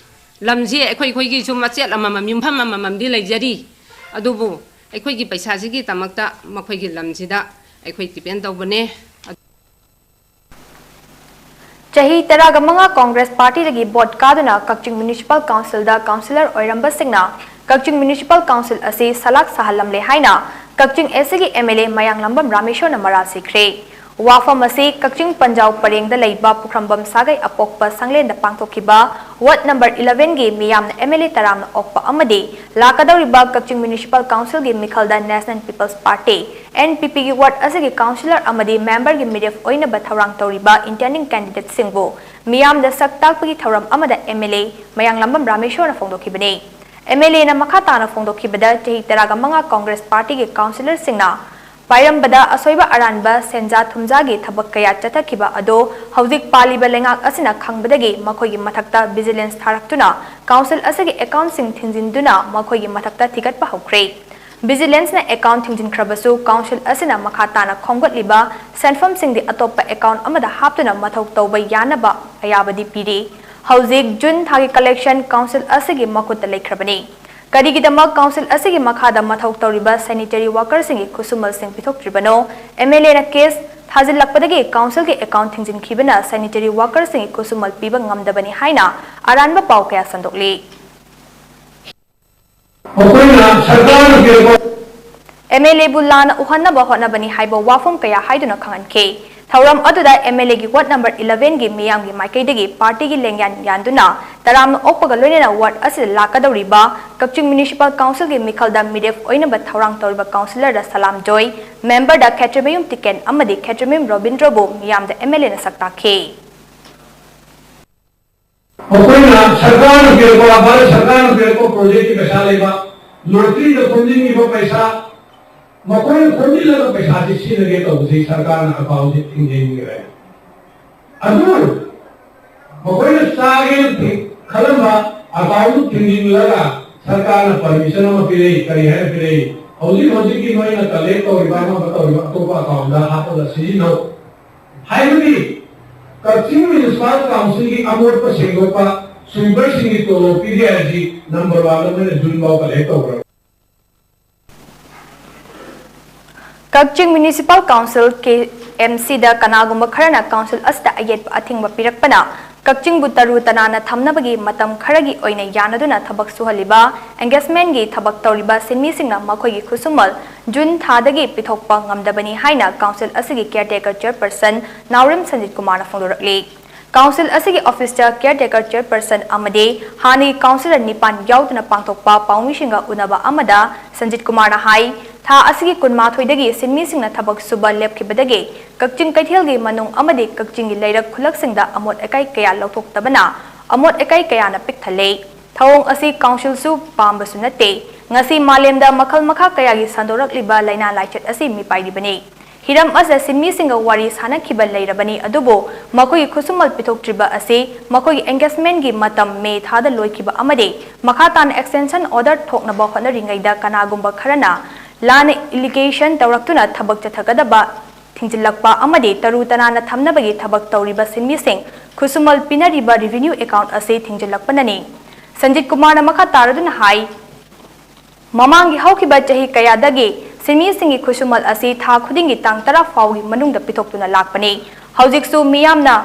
ꯂꯝꯁꯤ ꯑꯩꯈꯣꯏ, ꯑꯩꯈꯣꯏꯒꯤꯁꯨ ꯃꯆꯦꯠ ꯑꯃꯃꯝ, ꯌꯨꯝꯐꯝ ꯑꯃꯃꯝꯗꯤ ꯂꯩꯖꯔꯤ, ꯑꯗꯨꯕꯨ ꯑꯩꯈꯣꯏꯒꯤ ꯄꯩꯁꯥꯁꯤꯒꯤꯗꯃꯛꯇ ꯃꯈꯣꯏꯒꯤ ꯂꯝꯁꯤꯗ ꯑꯩꯈꯣꯏ depend ꯇꯧꯕꯅꯦ꯫ ꯆꯍꯤ ꯇꯔꯥꯒ ꯃꯉꯥ ꯀꯣꯡꯒ꯭ꯔꯦꯁ ꯄꯥꯔꯇꯤꯗꯒꯤ ꯚꯣꯠ ꯀꯥꯗꯨꯅ ꯀꯛꯆꯤꯡ ꯃ꯭ꯌꯨꯅꯤꯁꯤꯄꯥꯜ ꯀꯥꯎꯟꯁꯤꯜꯗ ꯀꯥꯎꯟꯁꯤꯂꯔ ꯑꯣꯏꯔꯝꯕꯁꯤꯡꯅ ꯀꯛꯆꯤꯡ ꯃ꯭ꯌꯨꯅꯤꯁꯤꯄꯥꯜ ꯀꯥꯎꯟꯁꯤꯜ ꯑꯁꯤ ꯁꯂꯥꯛ ꯁꯥꯍꯜꯂꯝꯂꯦ ꯍꯥꯏꯅ ꯀꯛꯆꯤꯡ ꯑꯦꯁ ꯁꯤꯒꯤ ꯑꯦꯝ ꯑꯦꯜ ꯑꯦ ꯃꯌꯥꯡꯂꯝꯕꯝ ꯔꯥꯃꯦꯁꯣꯔꯅ ꯃꯔꯥꯜ ꯁꯤꯈ꯭ꯔꯦ꯫ ꯋꯥꯐꯝ ꯑꯁꯤ ꯀꯛꯆꯤꯡ ꯄꯟꯖꯥꯎ ꯄꯔꯦꯡꯗ ꯂꯩꯕ ꯄꯨꯈ꯭ꯔꯝꯕꯝ ꯁꯥꯒꯩ ꯑꯄꯣꯛꯄ ꯁꯪꯂꯦꯟꯗ ꯄꯥꯡꯊꯣꯛꯈꯤꯕ ꯋꯥꯔꯗ ꯅꯝꯕꯔ eleven ꯒꯤ ꯃꯤꯌꯥꯝꯅ M L A ꯇꯔꯥꯝꯅ ꯑꯣꯛꯄ ꯑꯃꯗꯤ ꯂꯥꯛꯀꯗꯧꯔꯤꯕ ꯀꯛꯆꯤꯡ Municipal Council ꯒꯤ ꯃꯤꯈꯜꯗ National People's Party, N P P ꯒꯤ ꯋꯥꯔꯗ ꯑꯁꯤꯒꯤ councillor ꯑꯃꯗꯤ member ꯒꯤ ꯃꯤꯔꯦꯞ ꯑꯣꯏꯅꯕ ꯊꯧꯔꯥꯡ ꯇꯧꯔꯤꯕ intending candidate ꯁꯤꯡꯕꯨ ꯃꯤꯌꯥꯝꯗ ꯁꯛ ꯇꯥꯛꯄꯒꯤ ꯊꯧꯔꯝ ꯑꯃꯗ M L A Mayanglambam ꯔꯥꯃꯦꯁꯣꯔꯅ ꯐꯣꯡꯗꯣꯛꯈꯤꯕꯅꯤ꯫ M L A ꯅ ꯃꯈꯥ ꯇꯥꯅ ꯐꯣꯡꯗꯣꯛꯈꯤꯕꯗ, ꯆꯍꯤ ꯇꯔꯥꯒ ꯃꯉꯥ Congress Party ꯒꯤ councillor ꯁꯤꯡꯅ ꯄꯥꯏꯔꯝꯕꯗ ꯑꯁꯣꯏꯕ ꯑꯔꯥꯟꯕ, ꯁꯦꯟꯖꯥ ꯊꯨꯝꯖꯥꯒꯤ ꯊꯕꯛ ꯀꯌꯥ ꯆꯠꯊꯈꯤꯕ ꯑꯗꯣ ꯍꯧꯖꯤꯛ ꯄꯥꯜꯂꯤꯕ ꯂꯩꯉꯥꯛ ꯑꯁꯤꯅ ꯈꯪꯕꯗꯒꯤ ꯃꯈꯣꯏꯒꯤ ꯃꯊꯛꯇ vigilance ꯊꯥꯔꯛꯇꯨꯅ council ꯑꯁꯤꯒꯤ account ꯁꯤꯡ ꯊꯤꯡꯖꯤꯟꯗꯨꯅ ꯃꯈꯣꯏꯒꯤ ꯃꯊꯛꯇ ꯊꯤꯒꯠꯄ ꯍꯧꯈ꯭ꯔꯦ꯫ Vigilance ꯅ account ꯊꯤꯡꯖꯤꯟꯈ꯭ꯔꯕꯁꯨ council ꯑꯁꯤꯅ ꯃꯈꯥ ꯇꯥꯅ ꯈꯣꯝꯒꯠꯂꯤꯕ ꯁꯦꯟꯐꯝꯁꯤꯡꯗꯤ ꯑꯇꯣꯞꯄ account ꯑꯃꯗ ꯍꯥꯞꯇꯨꯅ ꯃꯊꯧ ꯇꯧꯕ ꯌꯥꯅꯕ ꯑꯌꯥꯕꯗꯤ ꯄꯤꯔꯤ꯫ ꯍꯧꯖꯤꯛ ꯖꯨꯟ ꯊꯥꯒꯤ collection council ꯑꯁꯤꯒꯤ ꯃꯈꯨꯠꯇ ꯂꯩꯈ꯭ꯔꯕꯅꯤ꯫ ꯀꯔꯤꯒꯤꯗꯃꯛ council ꯑꯁꯤꯒꯤ ꯃꯈꯥꯗ ꯃꯊꯧ ꯇꯧꯔꯤꯕ sanitary worker ꯁꯤꯡꯒꯤ ꯈꯨꯠꯁꯨꯃꯜꯁꯤꯡ ꯄꯤꯊꯣꯛꯇ꯭ꯔꯤꯕꯅꯣ? M L A ꯅ case ꯊꯥꯖꯤꯜꯂꯛꯄꯗꯒꯤ council ꯒꯤ account ꯊꯤꯡꯖꯤꯟꯈꯤꯕꯅ sanitary worker ꯁꯤꯡꯒꯤ ꯈꯨꯠꯁꯨꯃꯜ ꯄꯤꯕ ꯉꯝꯗꯕꯅꯤ ꯍꯥꯏꯅ ꯑꯔꯥꯟꯕ ꯄꯥꯎ ꯀꯌꯥ ꯁꯟꯗꯣꯛꯂꯤ꯫ ꯃꯈꯣꯏꯅ ꯁꯔꯀꯥꯔꯅ ꯄꯤꯔꯛꯄ M L A ꯕꯨ ꯂꯥꯟꯅ ꯎꯍꯟꯅꯕ ꯍꯣꯠꯅꯕꯅꯤ ꯍꯥꯏꯕ ꯋꯥꯐꯝ ꯀꯌꯥ ꯍꯥꯏꯗꯨꯅ ꯈꯪꯍꯟꯈꯤ꯫ ꯊꯧꯔꯝ ꯑꯗꯨꯗ M L A ꯒꯤ ward number eleven ꯒꯤ ꯃꯤꯌꯥꯝꯒꯤ ꯃꯥꯏꯀꯩꯗꯒꯤ party ꯒꯤ ꯂꯦꯡꯌꯥꯟ ꯌꯥꯟꯗꯨꯅ ꯇꯔꯥꯝꯅ ꯑꯣꯛꯄꯒ ꯂꯣꯏꯅꯅ ward ꯑꯁꯤꯗ ꯂꯥꯛꯀꯗꯧꯔꯤꯕ ꯀꯛꯆꯤꯡ Municipal Council ꯒꯤ ꯃꯤꯈꯜꯗ ꯃꯤꯔꯦꯞ ꯑꯣꯏꯅꯕ ꯊꯧꯔꯥꯡ ꯇꯧꯔꯤꯕ councillor ꯗ ꯁꯂꯥꯝ ꯖꯣꯏ, member ꯗ ꯈꯦꯇ꯭ꯔꯤꯃꯌꯨꯝ ꯇꯤꯀꯦꯟ ꯑꯃꯗꯤ ꯈꯦꯇ꯭ꯔꯤꯃꯌꯨꯝ ꯔꯣꯕꯤꯟꯗ꯭ꯔꯕꯨ ꯃꯤꯌꯥꯝꯗ M L A ꯅ ꯁꯛ ꯇꯥꯛꯈꯤ꯫ ꯃꯈꯣꯏꯅ ꯁꯔꯀꯥꯔꯅ ꯄꯤꯔꯛꯄ, ꯚꯥꯔꯠ ꯁꯔꯀꯥꯔꯅ ꯄꯤꯔꯛꯄ project ꯀꯤ ꯄꯩꯁꯥ ꯂꯩꯕ, lottery ꯗ ꯈꯣꯝꯖꯤꯟꯈꯤꯕ ꯄꯩꯁꯥ, ꯃꯈꯣꯏꯅ ꯈꯣꯝꯖꯤꯜꯂꯒ ꯄꯩꯁꯥꯁꯤ ꯁꯤꯖꯤꯟꯅꯒꯦ ꯇꯧꯕꯁꯤ ꯁꯔꯀꯥꯔꯅ account ꯁꯤ ꯊꯤꯡꯖꯤꯟꯈ꯭ꯔꯦ꯫ ꯑꯗꯨ ꯃꯈꯣꯏꯅ ꯆꯥꯒꯦꯅ ꯊꯤ-, ꯈꯜꯂꯝꯕ account ꯗꯨ ꯊꯤꯡꯖꯤꯜꯂꯒ ꯁꯔꯀꯥꯔꯅ permission ꯑꯃ ꯄꯤꯔꯛꯏ꯫ ꯀꯔꯤ ꯍꯥꯏꯅ ꯄꯤꯔꯛꯏ? ꯍꯧꯖꯤꯛ ꯍꯧꯖꯤꯛꯀꯤ ꯅꯣꯏꯅ collect ꯇꯧꯔꯤꯕ ꯑꯃ ꯑꯃ ꯇꯧꯔꯤꯕ ꯑꯇꯣꯞꯄ account ꯗ ꯍꯥꯞꯄꯒ ꯁꯤꯖꯤꯟꯅꯧ ꯍꯥꯏꯕꯗꯤ ꯀꯛꯆꯤꯡ Municipal Council ꯒꯤ ꯑꯃꯣꯠꯄ ꯁꯦꯡꯗꯣꯛꯄ, sweeper ꯁꯤꯡꯒꯤ ꯇꯣꯂꯣꯞ ꯄꯤꯔꯤ ꯍꯥꯏꯔꯗꯤ number one ꯗ ꯃꯣꯏꯅ ꯖꯨꯟ ꯐꯥꯎ collect ꯇꯧꯈ꯭ꯔꯕ꯫ ꯀꯛꯆꯤꯡ Municipal Council, K M C ꯗ ꯀꯅꯥꯒꯨꯝꯕ ꯈꯔꯅ council ꯑꯁꯤꯗ ꯑꯌꯦꯠꯄ ꯑꯊꯤꯡꯕ ꯄꯤꯔꯛꯄꯅ ꯀꯛꯆꯤꯡꯕꯨ ꯇꯔꯨ ꯇꯅꯥꯟꯅ ꯊꯝꯅꯕꯒꯤ ꯃꯇꯝ ꯈꯔꯒꯤ ꯑꯣꯏꯅ ꯌꯥꯅꯗꯨꯅ ꯊꯕꯛ ꯁꯨꯍꯜꯂꯤꯕ engagement ꯀꯤ ꯊꯕꯛ ꯇꯧꯔꯤꯕ ꯁꯤꯟꯃꯤꯁꯤꯡꯅ ꯃꯈꯣꯏꯒꯤ ꯈꯨꯠꯁꯨꯃꯜ ꯖꯨꯟ ꯊꯥꯗꯒꯤ ꯄꯤꯊꯣꯛꯄ ꯉꯝꯗꯕꯅꯤ ꯍꯥꯏꯅ council ꯑꯁꯤꯒꯤ caretaker chairperson ꯅꯥꯎꯔꯦꯝ ꯁꯟꯖꯤꯠ ꯀꯨꯃꯥꯔꯅ ꯐꯣꯡꯗꯣꯔꯛꯂꯤ꯫ Council ꯑꯁꯤꯒꯤ office ꯇ caretaker chairperson ꯑꯃꯗꯤ ꯍꯥꯟꯅꯒꯤ councillor ꯅꯤꯄꯥꯟ ꯌꯥꯎꯗꯨꯅ ꯄꯥꯡꯊꯣꯛꯄ ꯄꯥꯎꯃꯤꯁꯤꯡꯒ ꯎꯅꯕ ꯑꯃꯗ ꯁꯟꯖꯤꯠ ꯀꯨꯃꯥꯔꯅ ꯍꯥꯏ, ꯊꯥ ꯑꯁꯤꯒꯤ ꯀꯨꯟꯃꯥꯊꯣꯏꯗꯒꯤ ꯁꯤꯟꯃꯤꯁꯤꯡꯅ ꯊꯕꯛ ꯁꯨꯕ ꯂꯦꯞꯈꯤꯕꯗꯒꯤ ꯀꯛꯆꯤꯡ ꯀꯩꯊꯦꯜꯒꯤ ꯃꯅꯨꯡ ꯑꯃꯗꯤ ꯀꯛꯆꯤꯡꯒꯤ ꯂꯩꯔꯛ ꯈꯨꯜꯂꯛꯁꯤꯡꯗ ꯑꯃꯣꯠ ꯑꯀꯥꯏ ꯀꯌꯥ ꯂꯧꯊꯣꯛꯇꯕꯅ ꯑꯃꯣꯠ ꯑꯀꯥꯏ ꯀꯌꯥꯅ ꯄꯤꯛ ꯊꯜꯂꯦ꯫ ꯊꯧꯑꯣꯡ ꯑꯁꯤ council ꯁꯨ ꯄꯥꯝꯕꯁꯨ ꯅꯠꯇꯦ꯫ ꯉꯁꯤ ꯃꯥꯂꯦꯝꯗ ꯃꯈꯜ ꯃꯈꯥ ꯀꯌꯥꯒꯤ ꯁꯟꯗꯣꯔꯛꯂꯤꯕ ꯂꯥꯏꯅꯥ ꯂꯥꯏꯆꯠ ꯑꯁꯤ ꯃꯤꯄꯥꯏꯔꯤꯕꯅꯤ꯫ ꯍꯤꯔꯝ ꯑꯁꯤꯗ ꯁꯤꯟꯃꯤꯁꯤꯡꯒ ꯋꯥꯔꯤ ꯁꯥꯅꯈꯤꯕ ꯂꯩꯔꯕꯅꯤ, ꯑꯗꯨꯕꯨ ꯃꯈꯣꯏꯒꯤ ꯈꯨꯠꯁꯨꯃꯜ ꯄꯤꯊꯣꯛꯇ꯭ꯔꯤꯕ ꯑꯁꯤ ꯃꯈꯣꯏꯒꯤ engagement ꯀꯤ ꯃꯇꯝ ꯃꯦ ꯊꯥꯗ ꯂꯣꯏꯈꯤꯕ ꯑꯃꯗꯤ ꯃꯈꯥ ꯇꯥꯅ extension order ꯊꯣꯛꯅꯕ ꯍꯣꯠꯅꯔꯤꯉꯩꯗ ꯀꯅꯥꯒꯨꯝꯕ ꯈꯔꯅ ꯂꯥꯟꯅ allegation ꯇꯧꯔꯛꯇꯨꯅ ꯊꯕꯛ ꯆꯠꯊꯒꯗꯕ ꯊꯤꯡꯖꯤꯜꯂꯛꯄ ꯑꯃꯗꯤ ꯇꯔꯨ ꯇꯅꯥꯟꯅ ꯊꯝꯅꯕꯒꯤ ꯊꯕꯛ ꯇꯧꯔꯤꯕ ꯁꯤꯟꯃꯤꯁꯤꯡ ꯈꯨꯠꯁꯨꯃꯜ ꯄꯤꯅꯔꯤꯕ revenue account ꯑꯁꯤ ꯊꯤꯡꯖꯤꯜꯂꯛꯄꯅꯅꯤ꯫ ꯁꯟꯖꯤꯠ ꯀꯨꯃꯥꯔꯅ ꯃꯈꯥ ꯇꯥꯔꯗꯨꯅ ꯍꯥꯏ, ꯃꯃꯥꯡꯒꯤ ꯍꯧꯈꯤꯕ ꯆꯍꯤ ꯀꯌꯥꯗꯒꯤ ꯁꯤꯟꯃꯤꯁꯤꯡꯒꯤ ꯈꯨꯠꯁꯨꯃꯜ ꯑꯁꯤ ꯊꯥ ꯈꯨꯗꯤꯡꯒꯤ ꯇꯥꯡ ꯇꯔꯥ ꯐꯥꯎꯒꯤ ꯃꯅꯨꯡꯗ ꯄꯤꯊꯣꯛꯇꯨꯅ ꯂꯥꯛꯄꯅꯤ꯫ ꯍꯧꯖꯤꯛꯁꯨ ꯃꯤꯌꯥꯝꯅ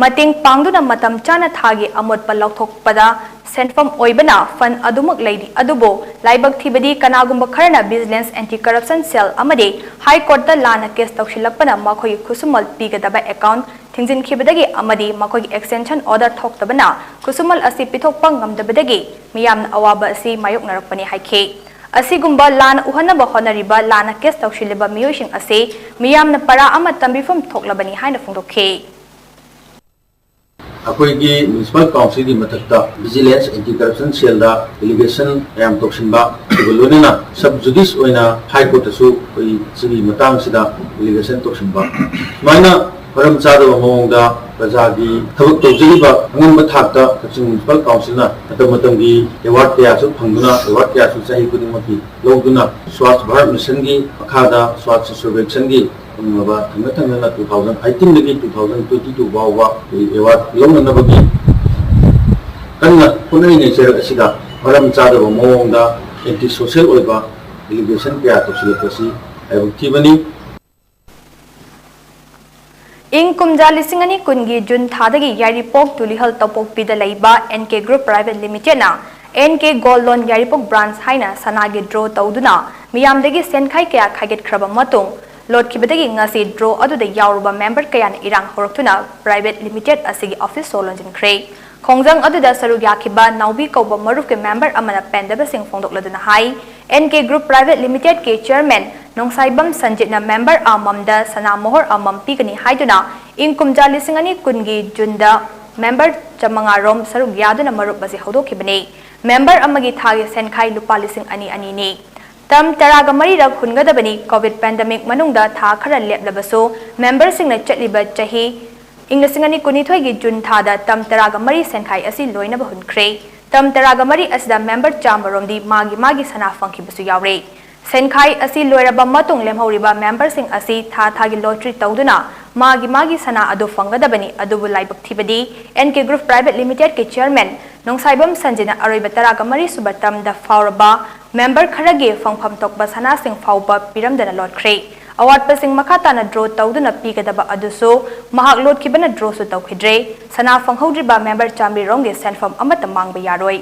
ꯃꯇꯦꯡ ꯄꯥꯡꯗꯨꯅ ꯃꯇꯝ ꯆꯥꯅ ꯊꯥꯒꯤ ꯑꯃꯣꯠꯄ ꯂꯧꯊꯣꯛꯄꯗ ꯁꯦꯟꯐꯝ ꯑꯣꯏꯕꯅ fund ꯑꯗꯨꯃꯛ ꯂꯩꯔꯤ, ꯑꯗꯨꯕꯨ ꯂꯥꯏꯕꯛ ꯊꯤꯕꯗꯤ ꯀꯅꯥꯒꯨꯝꯕ ꯈꯔꯅ Vigilance Anti Corruption Cell ꯑꯃꯗꯤ High Court ꯇ ꯂꯥꯟꯅ case ꯇꯧꯁꯤꯜꯂꯛꯄꯅ ꯃꯈꯣꯏꯒꯤ ꯈꯨꯠꯁꯨꯃꯜ ꯄꯤꯒꯗꯕ account ꯊꯤꯡꯖꯤꯟꯈꯤꯕꯗꯒꯤ ꯑꯃꯗꯤ ꯃꯈꯣꯏꯒꯤ extension order ꯊꯣꯛꯇꯕꯅ ꯈꯨꯠꯁꯨꯃꯜ ꯑꯁꯤ ꯄꯤꯊꯣꯛꯄ ꯉꯝꯗꯕꯗꯒꯤ ꯃꯤꯌꯥꯝꯅ ꯑꯋꯥꯕ ꯑꯁꯤ ꯃꯥꯌꯣꯛꯅꯔꯛꯄꯅꯤ ꯍꯥꯏꯈꯤ꯫ ꯑꯁꯤꯒꯨꯝꯕ ꯂꯥꯟꯅ ꯎꯍꯟꯅꯕ ꯍꯣꯠꯅꯔꯤꯕ ꯂꯥꯟꯅ case ꯇꯧꯁꯤꯜꯂꯤꯕ ꯃꯤꯑꯣꯏꯁꯤꯡ ꯑꯁꯤ ꯃꯤꯌꯥꯝꯅ ꯄꯔꯥ ꯑꯃ ꯇꯝꯕꯤꯐꯝ ꯊꯣꯛꯂꯕꯅꯤ ꯍꯥꯏꯅ ꯐꯣꯡꯗꯣꯛꯈꯤ꯫ ꯑꯩꯈꯣꯏꯒꯤ Municipal Council ꯒꯤ ꯃꯊꯛꯇ Vigilance Anti Corruption Cell ꯗ allegation ꯃꯌꯥꯝ ꯇꯧꯁꯤꯟꯕ, ꯑꯗꯨꯒ ꯂꯣꯏꯅꯅ sub judice ꯑꯣꯏꯅ High Court ꯇꯁꯨ ꯑꯩꯈꯣꯏ ꯁꯤꯒꯤ ꯃꯇꯥꯡꯁꯤꯗ allegation ꯇꯧꯁꯤꯟꯕ, ꯁꯨꯃꯥꯏꯅ ꯃꯔꯝ ꯆꯥꯗꯕ ꯃꯑꯣꯡꯗ ꯄ꯭ꯔꯖꯥꯒꯤ ꯊꯕꯛ ꯇꯧꯖꯔꯤꯕ ꯑꯉꯝꯕ ꯊꯥꯛꯇ ꯀꯛꯆꯤꯡ Municipal Council ꯅ ꯃꯇꯝ ꯃꯇꯝꯒꯤ award ꯀꯌꯥꯁꯨ ꯐꯪꯗꯨꯅ, award ꯀꯌꯥꯁꯨ ꯆꯍꯤ ꯈꯨꯗꯤꯡꯃꯛꯀꯤ ꯂꯧꯗꯨꯅ Swachh Bharat Mission ꯒꯤ ꯃꯈꯥꯗ Swachh Survekshan ꯒꯤ ꯐꯪꯂꯕ ꯊꯪꯅ ꯊꯪꯅꯅ two thousand eighteen ꯗꯒꯤ two thousand twenty two ꯐꯥꯎꯕ ꯑꯩꯈꯣꯏ award ꯂꯧꯅꯅꯕꯒꯤ ꯀꯟꯅ ꯍꯣꯠꯅꯔꯤꯉꯩ ꯆꯩꯔꯛ ꯑꯁꯤꯗ ꯃꯔꯝ ꯆꯥꯗꯕ ꯃꯑꯣꯡꯗ anti social ꯑꯣꯏꯕ allegation ꯀꯌꯥ ꯇꯧꯁꯤꯜꯂꯛꯄꯁꯤ ꯂꯥꯏꯕꯛ ꯊꯤꯕꯅꯤ꯫ ꯏꯪ ꯀꯨꯝꯖꯥ ꯂꯤꯁꯤꯡ ꯑꯅꯤ ꯀꯨꯟꯒꯤ ꯖꯨꯟ ꯊꯥꯗꯒꯤ ꯌꯥꯏꯔꯤꯄꯣꯛ ꯇꯨꯂꯤꯍꯜ ꯇꯧꯄꯣꯛꯄꯤꯗ ꯂꯩꯕ N K Group Private Limited ꯅ N K Gold Loan ꯌꯥꯏꯔꯤꯄꯣꯛ branch ꯍꯥꯏꯅ ꯁꯅꯥꯒꯤ draw ꯇꯧꯗꯨꯅ ꯃꯤꯌꯥꯝꯗꯒꯤ ꯁꯦꯟꯈꯥꯏ ꯀꯌꯥ ꯈꯥꯏꯒꯠꯈ꯭ꯔꯕ ꯃꯇꯨꯡ, ꯂꯣꯠꯈꯤꯕꯗꯒꯤ ꯉꯁꯤ draw ꯑꯗꯨꯗ ꯌꯥꯎꯔꯨꯕ member ꯀꯌꯥꯅ ꯏꯔꯥꯡ ꯍꯧꯔꯛꯇꯨꯅ Private Limited ꯑꯁꯤꯒꯤ office ꯁꯣ ꯂꯣꯟꯁꯤꯟꯈ꯭ꯔꯦ꯫ ꯈꯣꯡꯖꯪ ꯑꯗꯨꯗ ꯁꯔꯨꯛ ꯌꯥꯈꯤꯕ ꯅꯥꯎꯕꯤ ꯀꯧꯕ ꯃꯔꯨꯞꯀꯤ member ꯑꯃꯅ ꯄꯦꯟꯗꯕꯁꯤꯡ ꯐꯣꯡꯗꯣꯛꯂꯗꯨꯅ ꯍꯥꯏ, N K Group Private Limited ꯀꯤ chairman ꯅꯣꯡꯁꯥꯏꯕꯝ ꯁꯟꯖꯤꯠꯅ member ꯑꯃꯃꯝꯗ ꯁꯅꯥ ꯃꯣꯍꯣꯔ ꯑꯃꯃꯝ ꯄꯤꯒꯅꯤ ꯍꯥꯏꯗꯨꯅ ꯏꯪ ꯀꯨꯝꯖꯥ ꯂꯤꯁꯤꯡ ꯑꯅꯤ ꯀꯨꯟꯒꯤ ꯖꯨꯟꯗ member ꯆꯥꯃꯉꯥ ꯔꯣꯝ ꯁꯔꯨꯛ ꯌꯥꯗꯨꯅ ꯃꯔꯨꯞ ꯑꯁꯤ ꯍꯧꯗꯣꯛꯈꯤꯕꯅꯤ꯫ Member ꯑꯃꯒꯤ ꯊꯥꯒꯤ ꯁꯦꯟꯈꯥꯏ ꯂꯨꯄꯥ ꯂꯤꯁꯤꯡ ꯑꯅꯤ ꯑꯅꯤꯅꯤ꯫ Term ꯇꯔꯥꯒ ꯃꯔꯤꯔꯛ ꯍꯨꯟꯒꯗꯕꯅꯤ꯫ Covid pandemic ꯃꯅꯨꯡꯗ ꯊꯥ ꯈꯔ ꯂꯦꯞꯂꯕꯁꯨ memberꯁꯤꯡꯅ ꯆꯠꯂꯤꯕ ꯆꯍꯤ ꯏꯪ ꯂꯤꯁꯤꯡ ꯑꯅꯤ ꯀꯨꯟꯅꯤꯊꯣꯏꯒꯤ ꯖꯨꯟ ꯊꯥꯗ term ꯇꯔꯥꯒ ꯃꯔꯤ ꯁꯦꯟꯈꯥꯏ ꯑꯁꯤ ꯂꯣꯏꯅꯕ ꯍꯨꯟꯈ꯭ꯔꯦ꯫ Term ꯇꯔꯥꯒ ꯃꯔꯤ ꯑꯁꯤꯗ member ꯆꯥꯝꯃ ꯔꯣꯝꯗꯤ ꯃꯥꯒꯤ ꯃꯥꯒꯤ ꯁꯅꯥ ꯐꯪꯈꯤꯕꯁꯨ ꯌꯥꯎꯔꯦ꯫ ꯁꯦꯟꯈꯥꯏ ꯑꯁꯤ ꯂꯣꯏꯔꯕ ꯃꯇꯨꯡ ꯂꯦꯝꯍꯧꯔꯤꯕ memberꯁꯤꯡ ꯑꯁꯤ ꯊꯥ ꯊꯥꯒꯤ lottery ꯇꯧꯗꯨꯅ ꯃꯥꯒꯤ ꯃꯥꯒꯤ ꯁꯅꯥ ꯑꯗꯨ ꯐꯪꯒꯗꯕꯅꯤ꯫ ꯑꯗꯨꯕꯨ ꯂꯥꯏꯕꯛ ꯊꯤꯕꯗꯤ N K Group Private Limited ꯀꯤ chairman ꯅꯣꯡꯁꯥꯏꯕꯝ ꯁꯟꯖꯤꯠꯅ ꯑꯔꯣꯏꯕ ꯇꯔꯥꯒ ꯃꯔꯤ ꯁꯨꯕ term ꯗ ꯐꯥꯎꯔꯕ member ꯈꯔꯒꯤ ꯐꯪꯐꯝ ꯊꯣꯛꯄ ꯁꯅꯥꯁꯤꯡ ꯐꯥꯎꯕ ꯄꯤꯔꯝꯗꯅ ꯂꯣꯠꯈ꯭ꯔꯦ꯫ ꯑꯋꯥꯠꯄꯁꯤꯡ ꯃꯈꯥ ꯇꯥꯅ draw ꯇꯧꯗꯨꯅ ꯄꯤꯒꯗꯕ ꯑꯗꯨꯁꯨ ꯃꯍꯥꯛ ꯂꯣꯠꯈꯤꯕꯅ drawꯁꯨ ꯇꯧꯈꯤꯗ꯭ꯔꯦ꯫ ꯁꯅꯥ ꯐꯪꯍꯧꯗ꯭ꯔꯤꯕ member ꯆꯥꯃꯔꯤ ꯔꯣꯝꯒꯤ ꯁꯦꯟꯐꯝ ꯑꯃꯠꯇ ꯃꯥꯡꯕ ꯌꯥꯔꯣꯏ꯫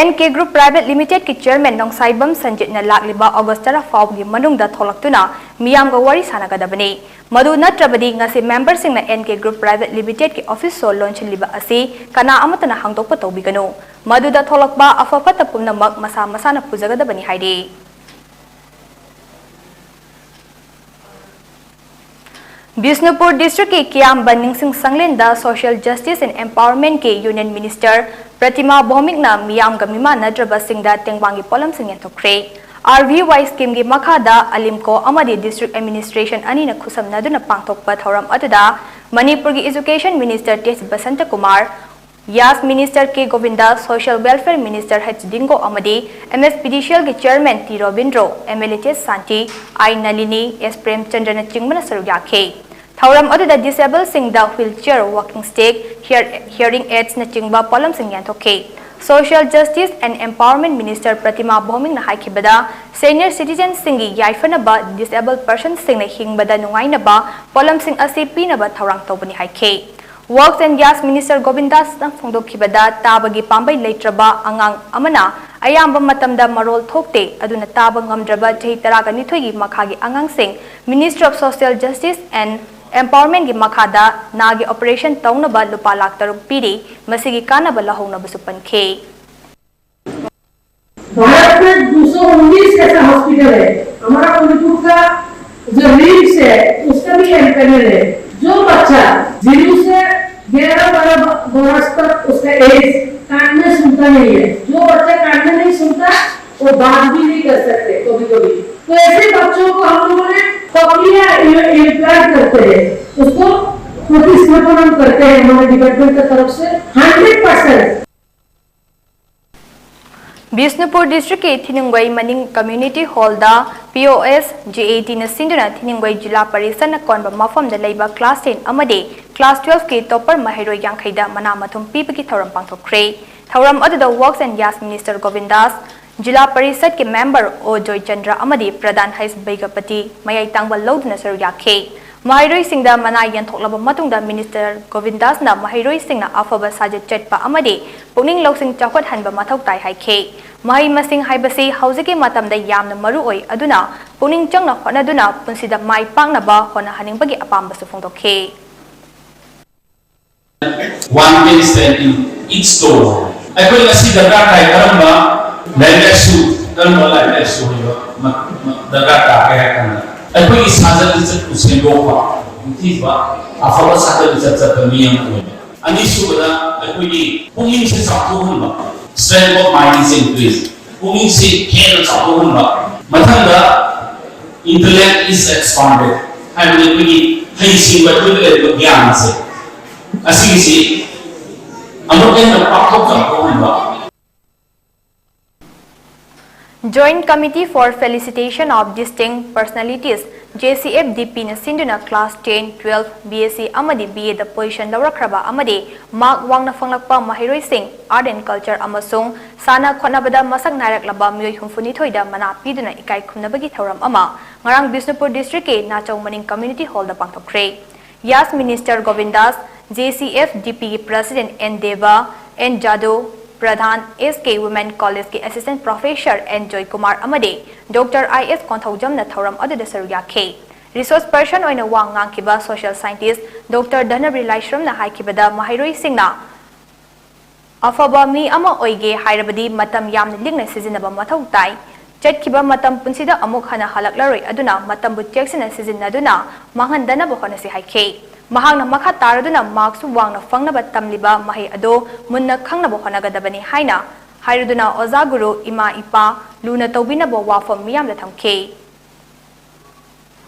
N K Group Private Limited ꯀꯤ chairman ꯅꯣꯡꯁꯥꯏꯕꯝ ꯁꯟꯖꯤꯠꯅ ꯂꯥꯛꯂꯤꯕ August ꯇꯔꯥ ꯐꯥꯎꯕꯒꯤ ꯃꯅꯨꯡꯗ ꯊꯣꯛꯂꯛꯇꯨꯅ ꯃꯤꯌꯥꯝꯒ ꯋꯥꯔꯤ ꯁꯥꯟꯅꯒꯗꯕꯅꯤ꯫ ꯃꯗꯨ ꯅꯠꯇ꯭ꯔꯕꯗꯤ ꯉꯁꯤ memberꯁꯤꯡꯅ N K Group Private Limited ꯀꯤ office ꯁꯣ ꯂꯣꯟꯁꯤꯜꯂꯤꯕ ꯑꯁꯤ ꯀꯅꯥ ꯑꯃꯠꯇꯅ ꯍꯥꯡꯗꯣꯛꯄ ꯇꯧꯕꯤꯒꯅꯨ꯫ ꯃꯗꯨꯗ ꯊꯣꯛꯂꯛꯄ ꯑꯐ ꯐꯠꯇ ꯄꯨꯝꯅꯃꯛ ꯃꯁꯥ ꯃꯁꯥꯅ ꯄꯨꯖꯒꯗꯕꯅꯤ ꯍꯥꯏꯔꯤ꯫ ꯕꯤꯁꯅꯨꯄꯨꯔ district ꯀꯤ ꯀꯤꯌꯥꯝꯕ ꯅꯤꯡꯁꯤꯡ ꯁꯪꯂꯦꯟꯗ Social Justice and Empowerment ꯀꯤ Union Minister ꯄ꯭ꯔꯇꯤꯃꯥ ꯚꯧꯃꯤꯛꯅ ꯃꯤꯌꯥꯝꯒ ꯃꯤꯃꯥꯟꯅꯗ꯭ꯔꯕꯁꯤꯡꯗ ꯇꯦꯡꯕꯥꯡꯒꯤ ꯄꯣꯠꯂꯝꯁꯤꯡ ꯌꯦꯟꯊꯣꯛꯈ꯭ꯔꯦ꯫ R V Y scheme ꯒꯤ ꯃꯈꯥꯗ ꯑꯂꯤꯝꯀꯣ ꯑꯃꯗꯤ district administration ꯑꯅꯤꯅ ꯈꯨꯠꯁꯝꯅꯗꯨꯅ ꯄꯥꯡꯊꯣꯛꯄ ꯊꯧꯔꯝ ꯑꯗꯨꯗ ꯃꯅꯤꯄꯨꯔꯒꯤ Education Minister ꯇꯦꯖ Basanta Kumar, YAS Minister K Govinda, Social Welfare Minister H Dingo ꯑꯃꯗꯤ M S P D C L ꯒꯤ chairman T Robindro, M L A ꯇꯦꯖ ꯁꯥꯟꯇꯤ, ꯑꯥꯏ ꯅꯂꯤꯅꯤ, ꯑꯦꯁ ꯄ꯭ꯔꯦꯝꯆꯟꯗ꯭ꯔꯅꯆꯤꯡꯕꯅ ꯁꯔꯨꯛ ꯌꯥꯈꯤ꯫ ꯊꯧꯔꯝ ꯑꯗꯨꯗ disabled ꯁꯤꯡꯗ wheelchair, walking stick, hear-, hearing aids ꯅꯆꯤꯡꯕ ꯄꯣꯠꯂꯝꯁꯤꯡ ꯌꯦꯟꯊꯣꯛꯈꯤ꯫ Social Justice and Empowerment Minister Pratima Bhowmikna ꯍꯥꯏꯈꯤꯕꯗ, senior citizenꯁꯤꯡꯒꯤ ꯌꯥꯏꯐꯅꯕ, disabled personꯁꯤꯡꯅ ꯍꯤꯡꯕꯗ ꯅꯨꯡꯉꯥꯏꯅꯕ ꯄꯣꯠꯂꯝꯁꯤꯡ ꯑꯁꯤ ꯄꯤꯅꯕ ꯊꯧꯔꯥꯡ ꯇꯧꯕꯅꯤ ꯍꯥꯏꯈꯤ꯫ Works and Gas Minister Govindas ꯅ ꯐꯣꯡꯗꯣꯛꯈꯤꯕꯗ, ꯇꯥꯕꯒꯤ ꯄꯥꯝꯕꯩ ꯂꯩꯇ꯭ꯔꯕ ꯑꯉꯥꯡ ꯑꯃꯅ ꯑꯌꯥꯝꯕ ꯃꯇꯝꯗ ꯃꯔꯣꯜ ꯊꯣꯛꯇꯦ, ꯑꯗꯨꯅ ꯇꯥꯕ ꯉꯝꯗ꯭ꯔꯕ ꯆꯍꯤ ꯇꯔꯥꯒ ꯅꯤꯊꯣꯏꯒꯤ ꯃꯈꯥꯒꯤ ꯑꯉꯥꯡꯁꯤꯡ Ministry of Social Justice and Empowermentꯀꯤ ꯃꯈꯥꯗ ꯅꯥꯒꯤ operation ꯇꯧꯅꯕ ꯂꯨꯄꯥ ꯂꯥꯈ ꯇꯔꯨꯛ ꯄꯤꯔꯤ, ꯃꯁꯤꯒꯤ ꯀꯥꯟꯅꯕ ꯂꯧꯍꯧꯅꯕꯁꯨ ꯄꯟꯈꯤ꯫ भारत में दो सौ उन्नीस ऐसा हॉस्पिटल है। हमारा मणिपुर का जो रिम्स है, उसका भी एमपैनल है। जो बच्चा ज़ीरो से ग्यारह बारह बरस तक उसका एज, कान में सुनता नहीं है, जो बच्चा कान में नहीं सुनता, वो बात भी नहीं कर सकते कभी कभी। तो ऐसे बच्चों को हम लोगों ने कॉकलिया इम्प्लांट करते हैं, उसको प्रतिस्थापन हम करते हैं हमारे डिपार्टमेंट की तरफ से हंड्रेड परसेंट। ꯕꯤꯁꯅꯨꯄꯨꯔ districtꯀꯤ ꯊꯤꯅꯨꯡꯒꯩ ꯃꯅꯤꯡ community hallꯗ P O S, G A Tꯅ ꯁꯤꯟꯗꯨꯅ ꯊꯤꯅꯨꯡꯒꯩ ꯖꯤꯂꯥ ꯄꯔꯤꯁꯠꯅ ꯀꯣꯟꯕ ꯃꯐꯝꯗ ꯂꯩꯕ class ten ꯑꯃꯗꯤ class twelveꯀꯤ topper ꯃꯍꯩꯔꯣꯏ ꯌꯥꯡꯈꯩꯗ ꯃꯅꯥ ꯃꯊꯨꯝ ꯄꯤꯕꯒꯤ ꯊꯧꯔꯝ ꯄꯥꯡꯊꯣꯛꯈ꯭ꯔꯦ꯫ ꯊꯧꯔꯝ ꯑꯗꯨꯗ Works and Gas Minister ꯒꯣꯕꯤꯟꯗꯥꯁ, zila ꯄꯔꯤꯁꯠꯀꯤ member ꯑꯣ ꯖꯣꯏꯆꯟꯗ꯭ꯔ ꯑꯃꯗꯤ ꯄ꯭ꯔꯙꯥꯟ ꯍꯩꯁ ꯕꯩꯒꯄꯇꯤ ꯃꯌꯥꯏ ꯇꯥꯡꯕ ꯂꯧꯗꯨꯅ ꯁꯔꯨꯛ ꯌꯥꯈꯤ꯫ ꯃꯍꯩꯔꯣꯏꯁꯤꯡꯗ ꯃꯅꯥ ꯌꯦꯟꯊꯣꯛꯂꯕ ꯃꯇꯨꯡꯗ Minister ꯒꯣꯕꯤꯟꯗꯥꯁꯅ ꯃꯍꯩꯔꯣꯏꯁꯤꯡꯅ ꯑꯐꯕ ꯁꯥꯖꯠ ꯆꯠꯄ ꯑꯃꯗꯤ ꯄꯨꯛꯅꯤꯡ ꯂꯧꯁꯤꯡ ꯆꯥꯎꯈꯠꯍꯟꯕ ꯃꯊꯧ ꯇꯥꯏ ꯍꯥꯏꯈꯤ꯫ ꯃꯍꯩ ꯃꯁꯤꯡ ꯍꯥꯏꯕꯁꯤ ꯍꯧꯖꯤꯛꯀꯤ ꯃꯇꯝꯗ ꯌꯥꯝꯅ ꯃꯔꯨ ꯑꯣꯏ, ꯑꯗꯨꯅ ꯄꯨꯛꯅꯤꯡ ꯆꯪꯅ ꯍꯣꯠꯅꯗꯨꯅ ꯄꯨꯟꯁꯤꯗ ꯃꯥꯏ ꯄꯥꯛꯅꯕ ꯍꯣꯠꯅꯍꯟꯅꯤꯡꯕꯒꯤ ꯑꯄꯥꯝꯕꯁꯨ ꯐꯣꯡꯗꯣꯛꯈꯤ꯫ One can stand in each store. ꯑꯩꯈꯣꯏ ꯉꯁꯤ ꯗꯔꯀꯥꯔ ꯇꯥꯏ ꯀꯔꯝꯕ ꯂꯥꯏꯔꯤꯛ ꯂꯥꯏꯁꯨ, ꯀꯔꯝꯕ ꯂꯥꯏꯔꯤꯛ ꯂꯥꯏꯁꯨ ꯍꯩꯕ ꯃ- ꯃ- ꯗꯔꯀꯥꯔ ꯇꯥꯒꯦ ꯍꯥꯏ ꯀꯥꯟꯗ ꯑꯩꯈꯣꯏꯒꯤ ꯁꯥꯖꯠ ꯂꯤꯆꯠꯄꯨ ꯁꯦꯝꯗꯣꯛꯄ, ꯅꯤꯡꯊꯤꯕ, ꯑꯐꯕ ꯁꯥꯖꯠ ꯂꯤꯆꯠ ꯆꯠꯄ ꯃꯤ ꯑꯃ ꯑꯣꯏꯕ꯫ ꯑꯅꯤꯁꯨꯕꯗ ꯑꯩꯈꯣꯏꯒꯤ ꯄꯨꯛꯅꯤꯡꯁꯦ ꯆꯥꯎꯊꯣꯛꯍꯟꯕ, strength of mind is increased꯫ ꯄꯨꯛꯅꯤꯡꯁꯤ ꯍꯦꯟꯅ ꯆꯥꯎꯊꯣꯛꯍꯟꯕ꯫ ꯃꯊꯪꯗ intellect is expanded ꯍꯥꯏꯕꯗꯤ ꯑꯩꯈꯣꯏꯒꯤ ꯍꯩꯁꯤꯡꯕ, ꯑꯩꯈꯣꯏꯗ ꯂꯩꯔꯤꯕ ꯒ꯭ꯌꯥꯟ ꯑꯁꯦ, ꯑꯁꯤꯒꯤꯁꯤ ꯑꯃꯨꯛ ꯍꯦꯟꯅ ꯄꯥꯛꯊꯣꯛ ꯆꯥꯎꯊꯣꯛꯍꯟꯕ꯫ Joint Committee for Felicitation of Distinct Personalities, J C F D P ꯅ ꯁꯤꯟꯗꯨꯅ class ten, twelve, B S C ꯑꯃꯗꯤ B A ꯗ position ꯂꯧꯔꯛꯈ꯭ꯔꯕ ꯑꯃꯗꯤ mark ꯋꯥꯡꯅ ꯐꯪꯂꯛꯄ ꯃꯍꯩꯔꯣꯏꯁꯤꯡ, Art and Culture ꯑꯃꯁꯨꯡ ꯁꯥꯟꯅ ꯈꯣꯠꯅꯕꯗ ꯃꯁꯛ ꯅꯥꯏꯔꯛꯂꯕ ꯃꯤꯑꯣꯏ ꯍꯨꯝꯐꯨꯅꯤꯊꯣꯏꯗ ꯃꯅꯥ ꯄꯤꯗꯨꯅ ꯏꯀꯥꯏ ꯈꯨꯝꯅꯕꯒꯤ ꯊꯧꯔꯝ ꯑꯃ ꯉꯔꯥꯡ ꯕꯤꯁꯅꯨꯄꯨꯔ district ꯀꯤ ꯅꯥꯆꯧ ꯃꯅꯤꯡ Community Hall ꯗ ꯄꯥꯡꯊꯣꯛꯈ꯭ꯔꯦ꯫ YAS minister Govindas, J C F D P ꯒꯤ President N Deb, N Jado, Pradhan, S K Women College ꯀꯤ Assistant Professor N ꯖꯣꯏꯀꯨꯃꯥꯔ ꯑꯃꯗꯤ Doctor I S ꯀꯣꯟꯊꯧꯖꯝꯅ ꯊꯧꯔꯝ ꯑꯗꯨꯗ ꯁꯔꯨꯛ ꯌꯥꯈꯤ꯫ Resource person ꯑꯣꯏꯅ ꯋꯥ ꯉꯥꯡꯈꯤꯕ social scientist Doctor ꯙꯅꯕ꯭ꯔꯤ ꯂꯥꯏꯁ꯭ꯔꯝꯅ ꯍꯥꯏꯈꯤꯕꯗ, ꯃꯍꯩꯔꯣꯏꯁꯤꯡꯅ ꯑꯐꯕ ꯃꯤ ꯑꯃ ꯑꯣꯏꯒꯦ ꯍꯥꯏꯔꯕꯗꯤ ꯃꯇꯝ ꯌꯥꯝꯅ ꯂꯤꯛꯅ ꯁꯤꯖꯤꯟꯅꯕ ꯃꯊꯧ ꯇꯥꯏ꯫ ꯆꯠꯈꯤꯕ ꯃꯇꯝ ꯄꯨꯟꯁꯤꯗ ꯑꯃꯨꯛ ꯍꯟꯅ ꯍꯜꯂꯛꯂꯔꯣꯏ, ꯑꯗꯨꯅ ꯃꯇꯝꯕꯨ ꯆꯦꯛꯁꯤꯟꯅ ꯁꯤꯖꯤꯟꯅꯗꯨꯅ ꯃꯥꯡꯍꯟꯗꯅꯕ ꯍꯣꯠꯅꯁꯤ ꯍꯥꯏꯈꯤ꯫ ꯃꯍꯥꯛꯅ ꯃꯈꯥ ꯇꯥꯔꯗꯨꯅ marks ꯁꯨ ꯋꯥꯡꯅ ꯐꯪꯅꯕ ꯇꯝꯂꯤꯕ ꯃꯍꯩ ꯑꯗꯨ ꯃꯨꯟꯅ ꯈꯪꯅꯕ ꯍꯣꯠꯅꯒꯗꯕꯅꯤ ꯍꯥꯏꯅ ꯍꯥꯏꯔꯗꯨꯅ ꯑꯣꯖꯥ ꯒꯨꯔꯨ, ꯏꯃꯥ ꯏꯄꯥ ꯂꯨꯅ ꯇꯧꯕꯤꯅꯕ ꯋꯥꯐꯝ ꯃꯤꯌꯥꯝꯗ ꯊꯝꯈꯤ꯫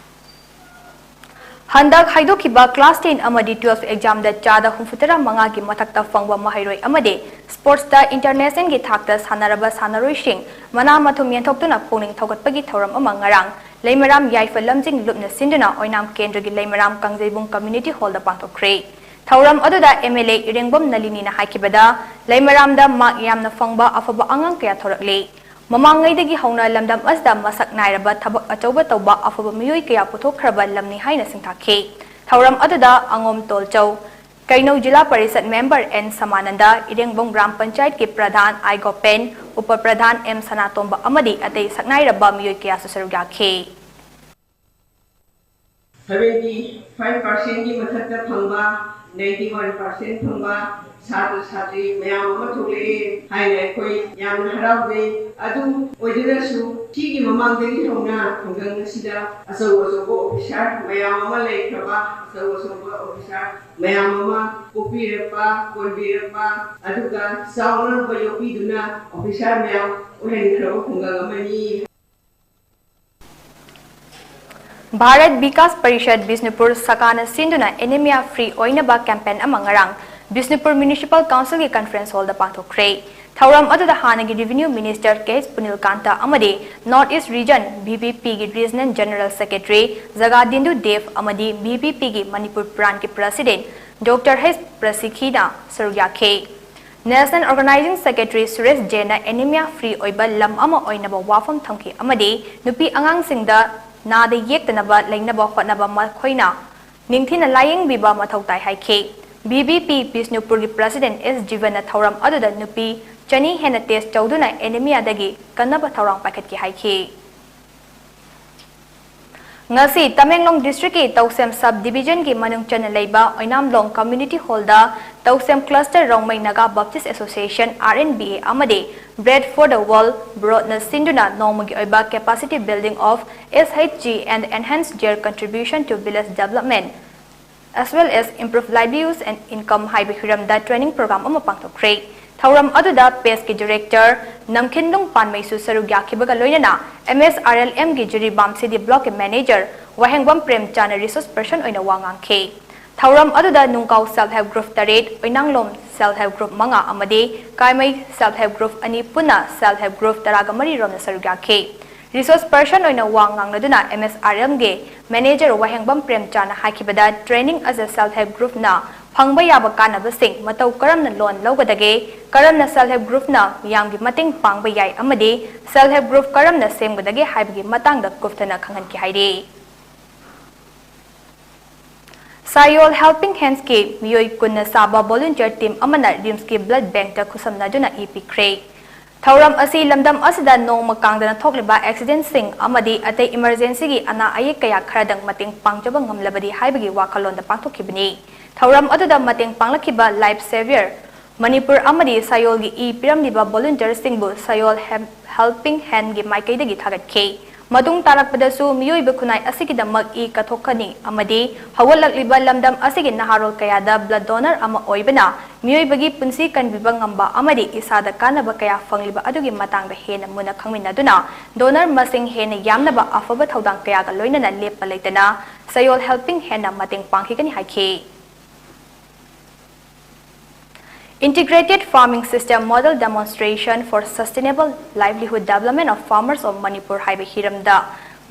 ꯍꯟꯗꯛ ꯍꯥꯏꯗꯣꯛꯈꯤꯕ class ten ꯑꯃꯗꯤ twelve exam ꯗ ꯆꯥꯗ ꯍꯨꯝꯐꯨꯇꯔꯥ ꯃꯉꯥꯒꯤ ꯃꯊꯛꯇ ꯐꯪꯕ ꯃꯍꯩꯔꯣꯏ ꯑꯃꯗꯤ sports ꯇ international ꯒꯤ ꯊꯥꯛꯇ ꯁꯥꯟꯅꯔꯕ ꯁꯥꯟꯅꯔꯣꯏꯁꯤꯡ ꯃꯅꯥ ꯃꯊꯨꯝ ꯌꯦꯟꯊꯣꯛꯇꯨꯅ ꯄꯨꯛꯅꯤꯡ ꯊꯧꯒꯠꯄꯒꯤ ꯊꯧꯔꯝ ꯑꯃ ꯉꯔꯥꯡ ꯂꯩꯃꯔꯥꯝ ꯌꯥꯏꯐ ꯂꯝꯖꯤꯡ ꯂꯨꯞꯅ ꯁꯤꯟꯗꯨꯅ ꯑꯣꯏꯅꯥꯝ ꯀꯦꯟꯗ꯭ꯔꯒꯤ ꯂꯩꯃꯔꯥꯝ ꯀꯥꯡꯖꯩꯕꯨꯡ Community Hall ꯗ ꯄꯥꯡꯊꯣꯛꯈ꯭ꯔꯦ꯫ ꯊꯧꯔꯝ ꯑꯗꯨꯗ M L A ꯏꯔꯦꯡꯕꯝ ꯅꯂꯤꯅꯤꯅ ꯍꯥꯏꯈꯤꯕꯗ, ꯂꯩꯃꯔꯥꯝꯗ mark ꯌꯥꯝꯅ ꯐꯪꯕ ꯑꯐꯕ ꯑꯉꯥꯡ ꯀꯌꯥ ꯊꯣꯔꯛꯂꯦ꯫ ꯃꯃꯥꯡꯉꯩꯗꯒꯤ ꯍꯧꯅ ꯂꯝꯗꯝ ꯑꯁꯤꯗ ꯃꯁꯛ ꯅꯥꯏꯔꯕ ꯊꯕꯛ ꯑꯆꯧꯕ ꯇꯧꯕ ꯑꯐꯕ ꯃꯤꯑꯣꯏ ꯀꯌꯥ ꯄꯨꯊꯣꯛꯈ꯭ꯔꯕ ꯂꯝꯅꯤ ꯍꯥꯏꯅ ꯁꯤꯡꯊꯥꯈꯤ꯫ ꯊꯧꯔꯝ ꯑꯗꯨꯗ ꯑꯉꯣꯝ ꯇꯣꯜꯆꯧ, ꯀꯩꯅꯧ ꯖꯤꯂꯥ ꯄꯔꯤꯁꯠ member N ꯁꯃꯥꯅꯟꯗ, ꯏꯔꯦꯡꯕꯝ ꯒ꯭ꯔꯥꯝ ꯄꯟꯆꯥꯌꯠꯀꯤ ꯄ꯭ꯔꯙꯥꯟ I ꯒꯣꯄꯦꯟ, ꯎꯄ ꯄ꯭ꯔꯙꯥꯟ M ꯁꯅꯥꯇꯣꯝꯕ ꯑꯃꯗꯤ ꯑꯇꯩ ꯁꯛꯅꯥꯏꯔꯕ ꯃꯤꯑꯣꯏ ꯀꯌꯥꯁꯨ ꯁꯔꯨꯛ ꯌꯥꯈꯤ꯫ Seventy five percent ꯀꯤ ꯃꯊꯛꯇ ꯐꯪꯕ, ninety one percent ꯐꯪꯕ ꯁꯥꯇ꯭ꯔ ꯁꯥꯇ꯭ꯔꯤ ꯃꯌꯥꯝ ꯑꯃ ꯊꯣꯛꯂꯛꯑꯦ ꯍꯥꯏꯅ ꯑꯩꯈꯣꯏ ꯌꯥꯝꯅ ꯍꯔꯥꯎꯖꯩ꯫ ꯑꯗꯨ ꯑꯣꯏꯗꯨꯅꯁꯨ ꯁꯤꯒꯤ ꯃꯃꯥꯡꯗꯒꯤ ꯍꯧꯅ ꯈꯨꯡꯒꯪ ꯑꯁꯤꯗ ꯑꯆꯧ ꯑꯆꯧꯕ officer ꯃꯌꯥꯝ ꯑꯃ ꯂꯩꯈ꯭ꯔꯕ, ꯑꯆꯧ ꯑꯆꯧꯕ officer ꯃꯌꯥꯝ ꯑꯃ ꯄꯣꯛꯄꯤꯔꯛꯄ, ꯀꯣꯟꯕꯤꯔꯛꯄ, ꯑꯗꯨꯒ ꯆꯥꯎꯅ ꯌꯣꯛꯄꯤꯗꯨꯅ officer ꯃꯌꯥꯝ ꯑꯣꯏꯍꯟꯈ꯭ꯔꯕ ꯈꯨꯡꯒꯪ ꯑꯃꯅꯤ꯫ ꯚꯥꯔꯠ ꯕꯤꯀꯥꯁ ꯄꯔꯤꯁꯠ ꯕꯤꯁꯅꯨꯄꯨꯔ ꯁꯥꯈꯥꯅ ꯁꯤꯟꯗꯨꯅ anemia free ꯑꯣꯏꯅꯕ campaign ꯑꯃ ꯉꯔꯥꯡ ꯕꯤꯁꯅꯨꯄꯨꯔ Municipal Council ꯒꯤ conference hall ꯗ ꯄꯥꯡꯊꯣꯛꯈ꯭ꯔꯦ꯫ ꯊꯧꯔꯝ ꯑꯗꯨꯗ ꯍꯥꯟꯅꯒꯤ Revenue Minister ꯀꯦ ꯑꯦꯁ ꯄꯨꯅꯤꯜꯀꯥꯟꯇ ꯑꯃꯗꯤ North East Region V V ꯄꯤꯒꯤ Regional General Secretary ꯖꯒꯥꯗꯤꯟꯗꯨ ꯗꯦꯕ ꯑꯃꯗꯤ ꯚꯤ ꯚꯤ ꯄꯤꯒꯤ ꯃꯅꯤꯄꯨꯔ branchꯀꯤ President Doctor ꯍꯩꯁ ꯄ꯭ꯔꯁꯤꯈꯤꯅ ꯁꯔꯨꯛ ꯌꯥꯈꯤ꯫ National Organizing Secretary Suresh ꯖꯦꯟꯅ anemia free ꯑꯣꯏꯕ ꯂꯝ ꯑꯃ ꯑꯣꯏꯅꯕ ꯋꯥꯐꯝ ꯊꯝꯈꯤ ꯑꯃꯗꯤ ꯅꯨꯄꯤ ꯑꯉꯥꯡꯁꯤꯡꯗ ꯅꯥꯗ ꯌꯦꯛꯇꯅꯕ ꯂꯩꯅꯕ ꯍꯣꯠꯅꯕ ꯃꯈꯣꯏꯅ ꯅꯤꯡꯊꯤꯅ ꯂꯥꯌꯦꯡꯕꯤꯕ ꯃꯊꯧ ꯇꯥꯏ ꯍꯥꯏꯈꯤ꯫ ꯚꯤ ꯚꯤ ꯄꯤ ꯕꯤꯁꯅꯨꯄꯨꯔꯒꯤ President ꯑꯦꯁ ꯖꯤꯕꯟꯅ ꯊꯧꯔꯝ ꯑꯗꯨꯗ ꯅꯨꯄꯤ ꯆꯅꯤ ꯍꯦꯟꯅ test ꯇꯧꯗꯨꯅ anemiaꯗꯒꯤ ꯀꯟꯅꯕ ꯊꯧꯔꯥꯡ ꯄꯥꯏꯈꯠꯈꯤ ꯍꯥꯏꯈꯤ꯫ ꯉꯁꯤ ꯇꯃꯦꯡꯂꯣꯡ districtꯀꯤ ꯇꯧꯁꯦꯝ sub divisionꯒꯤ ꯃꯅꯨꯡ ꯆꯟꯅ ꯂꯩꯕ ꯑꯣꯏꯅꯥꯝꯂꯣꯡ Community Hallꯗ ꯇꯧꯁꯦꯝ Cluster Rongmei Naga Baptist Association, R N B A, ꯑꯃꯗꯤ Bread for the World ꯕ꯭ꯔꯣꯠꯅ ꯁꯤꯟꯗꯨꯅ ꯅꯣꯡꯃꯒꯤ ꯑꯣꯏꯕ Capacity Building of S H G and Enhance Their Contribution to Village Development as well as Improve Livelihoods and Income ꯍꯥꯏꯕ ꯍꯤꯔꯝꯗ training program ꯑꯃ ꯄꯥꯡꯊꯣꯛꯈ꯭ꯔꯦ꯫ ꯊꯧꯔꯝ ꯑꯗꯨꯗ ꯄꯦꯁꯀꯤ Director ꯅꯝꯈꯤꯟꯂꯨꯡ ꯄꯥꯟꯃꯩꯁꯨ ꯁꯔꯨꯛ ꯌꯥꯈꯤꯕꯒ ꯂꯣꯏꯅꯅ M S R L Mꯒꯤ Jiribam City Blockꯀꯤ Manager ꯋꯥꯍꯦꯡꯕꯝ ꯄ꯭ꯔꯦꯝꯆꯥꯟꯅ resource person ꯑꯣꯏꯅ ꯋꯥ ꯉꯥꯡꯈꯤ꯫ ꯊꯧꯔꯝ ꯑꯗꯨꯗ ꯅꯨꯡꯀꯥꯎ Self Help Group ꯇꯔꯦꯠ, ꯑꯣꯏꯅꯥꯡꯂꯣꯝ Self Help Group ꯃꯉꯥ ꯑꯃꯗꯤ ꯀꯥꯏꯃꯩ Self Help Group ꯑꯅꯤ ꯄꯨꯟꯅ Self Help Group ꯇꯔꯥꯒ ꯃꯔꯤ ꯔꯣꯝꯅ ꯁꯔꯨꯛ ꯌꯥꯈꯤ꯫ Resource person ꯑꯣꯏꯅ ꯋꯥ ꯉꯥꯡꯅꯗꯨꯅ M S R Mꯒꯤ Manager ꯋꯥꯍꯦꯡꯕꯝ ꯄ꯭ꯔꯦꯝꯆꯥꯟꯅ ꯍꯥꯏꯈꯤꯕꯗ training ꯑꯁꯤ Self Help Groupꯅ ꯐꯪꯕ ꯌꯥꯕ ꯀꯥꯟꯅꯕꯁꯤꯡ, ꯃꯇꯧ ꯀꯔꯝꯅ loan ꯂꯧꯒꯗꯒꯦ, ꯀꯔꯝꯅ Self Help Groupꯅ ꯃꯤꯌꯥꯝꯒꯤ ꯃꯇꯦꯡ ꯄꯥꯡꯕ ꯌꯥꯏ ꯑꯃꯗꯤ Self Help Group ꯀꯔꯝꯅ ꯁꯦꯝꯒꯗꯒꯦ ꯍꯥꯏꯕꯒꯤ ꯃꯇꯥꯡꯗ ꯀꯨꯞꯊꯅ ꯈꯪꯍꯟꯈꯤ ꯍꯥꯏꯔꯤ꯫ ꯁꯥꯌꯣꯜ Helping Handsꯀꯤ ꯃꯤꯑꯣꯏ ꯀꯨꯟꯅ ꯁꯥꯕ volunteer team ꯑꯃꯅ RIMSꯀꯤ blood bankꯇ ꯈꯨꯠꯁꯝꯅꯗꯨꯅ ꯏ ꯄꯤꯈ꯭ꯔꯦ꯫ ꯊꯧꯔꯝ ꯑꯁꯤ ꯂꯝꯗꯝ ꯑꯁꯤꯗ ꯅꯣꯡꯃ ꯀꯥꯡꯗꯅ ꯊꯣꯛꯂꯤꯕ accidentꯁꯤꯡ ꯑꯃꯗꯤ ꯑꯇꯩ emergencyꯒꯤ ꯑꯅꯥ ꯑꯌꯦꯛ ꯀꯌꯥ ꯈꯔꯗꯪ ꯃꯇꯦꯡ ꯄꯥꯡꯖꯕ ꯉꯝꯂꯕꯗꯤ ꯍꯥꯏꯕꯒꯤ ꯋꯥꯈꯜꯂꯣꯟꯗ ꯄꯥꯡꯊꯣꯛꯈꯤꯕꯅꯤ꯫ ꯊꯧꯔꯝ ꯑꯗꯨꯗ ꯃꯇꯦꯡ ꯄꯥꯡꯂꯛꯈꯤꯕ Life Savior ꯃꯅꯤꯄꯨꯔ ꯑꯃꯗꯤ ꯁꯥꯌꯣꯜꯒꯤ ꯏ ꯄꯤꯔꯝꯂꯤꯕ volunteerꯁꯤꯡꯕꯨ ꯁꯥꯌꯣꯜ Hem-, Helping Handꯒꯤ ꯃꯥꯏꯀꯩꯗꯒꯤ ꯊꯥꯒꯠꯈꯤ꯫ ꯃꯇꯨꯡ ꯇꯥꯔꯛꯄꯗꯁꯨ ꯃꯤꯑꯣꯏꯕ ꯈꯨꯟꯅꯥꯏ ꯑꯁꯤꯒꯤꯗꯃꯛ ꯏ ꯀꯠꯊꯣꯛꯀꯅꯤ ꯑꯃꯗꯤ ꯍꯧꯒꯠꯂꯛꯂꯤꯕ ꯂꯝꯗꯝ ꯑꯁꯤꯒꯤ ꯅꯍꯥꯔꯣꯜ ꯀꯌꯥꯗ blood donor ꯑꯃ ꯑꯣꯏꯕꯅ ꯃꯤꯑꯣꯏꯕꯒꯤ ꯄꯨꯟꯁꯤ ꯀꯟꯕꯤꯕ ꯉꯝꯕ ꯑꯃꯗꯤ ꯏꯁꯥꯗ ꯀꯥꯟꯅꯕ ꯀꯌꯥ ꯐꯪꯂꯤꯕ ꯑꯗꯨꯒꯤ ꯃꯇꯥꯡꯗ ꯍꯦꯟꯅ ꯃꯨꯟꯅ ꯈꯪꯃꯤꯟꯅꯗꯨꯅ donor ꯃꯁꯤꯡ ꯍꯦꯟꯅ ꯌꯥꯝꯅꯕ ꯑꯐꯕ ꯊꯧꯗꯥꯡ ꯀꯌꯥꯒ ꯂꯣꯏꯅꯅ ꯂꯦꯞꯄ ꯂꯩꯇꯅ ꯁꯥꯌꯣꯜ Helping Handꯅ ꯃꯇꯦꯡ ꯄꯥꯡꯈꯤꯒꯅꯤ ꯍꯥꯏꯈꯤ꯫ Integrated Farming System Model Demonstration for Sustainable Livelihood Development of Farmers of Manipur ꯍꯥꯏꯕ ꯍꯤꯔꯝꯗ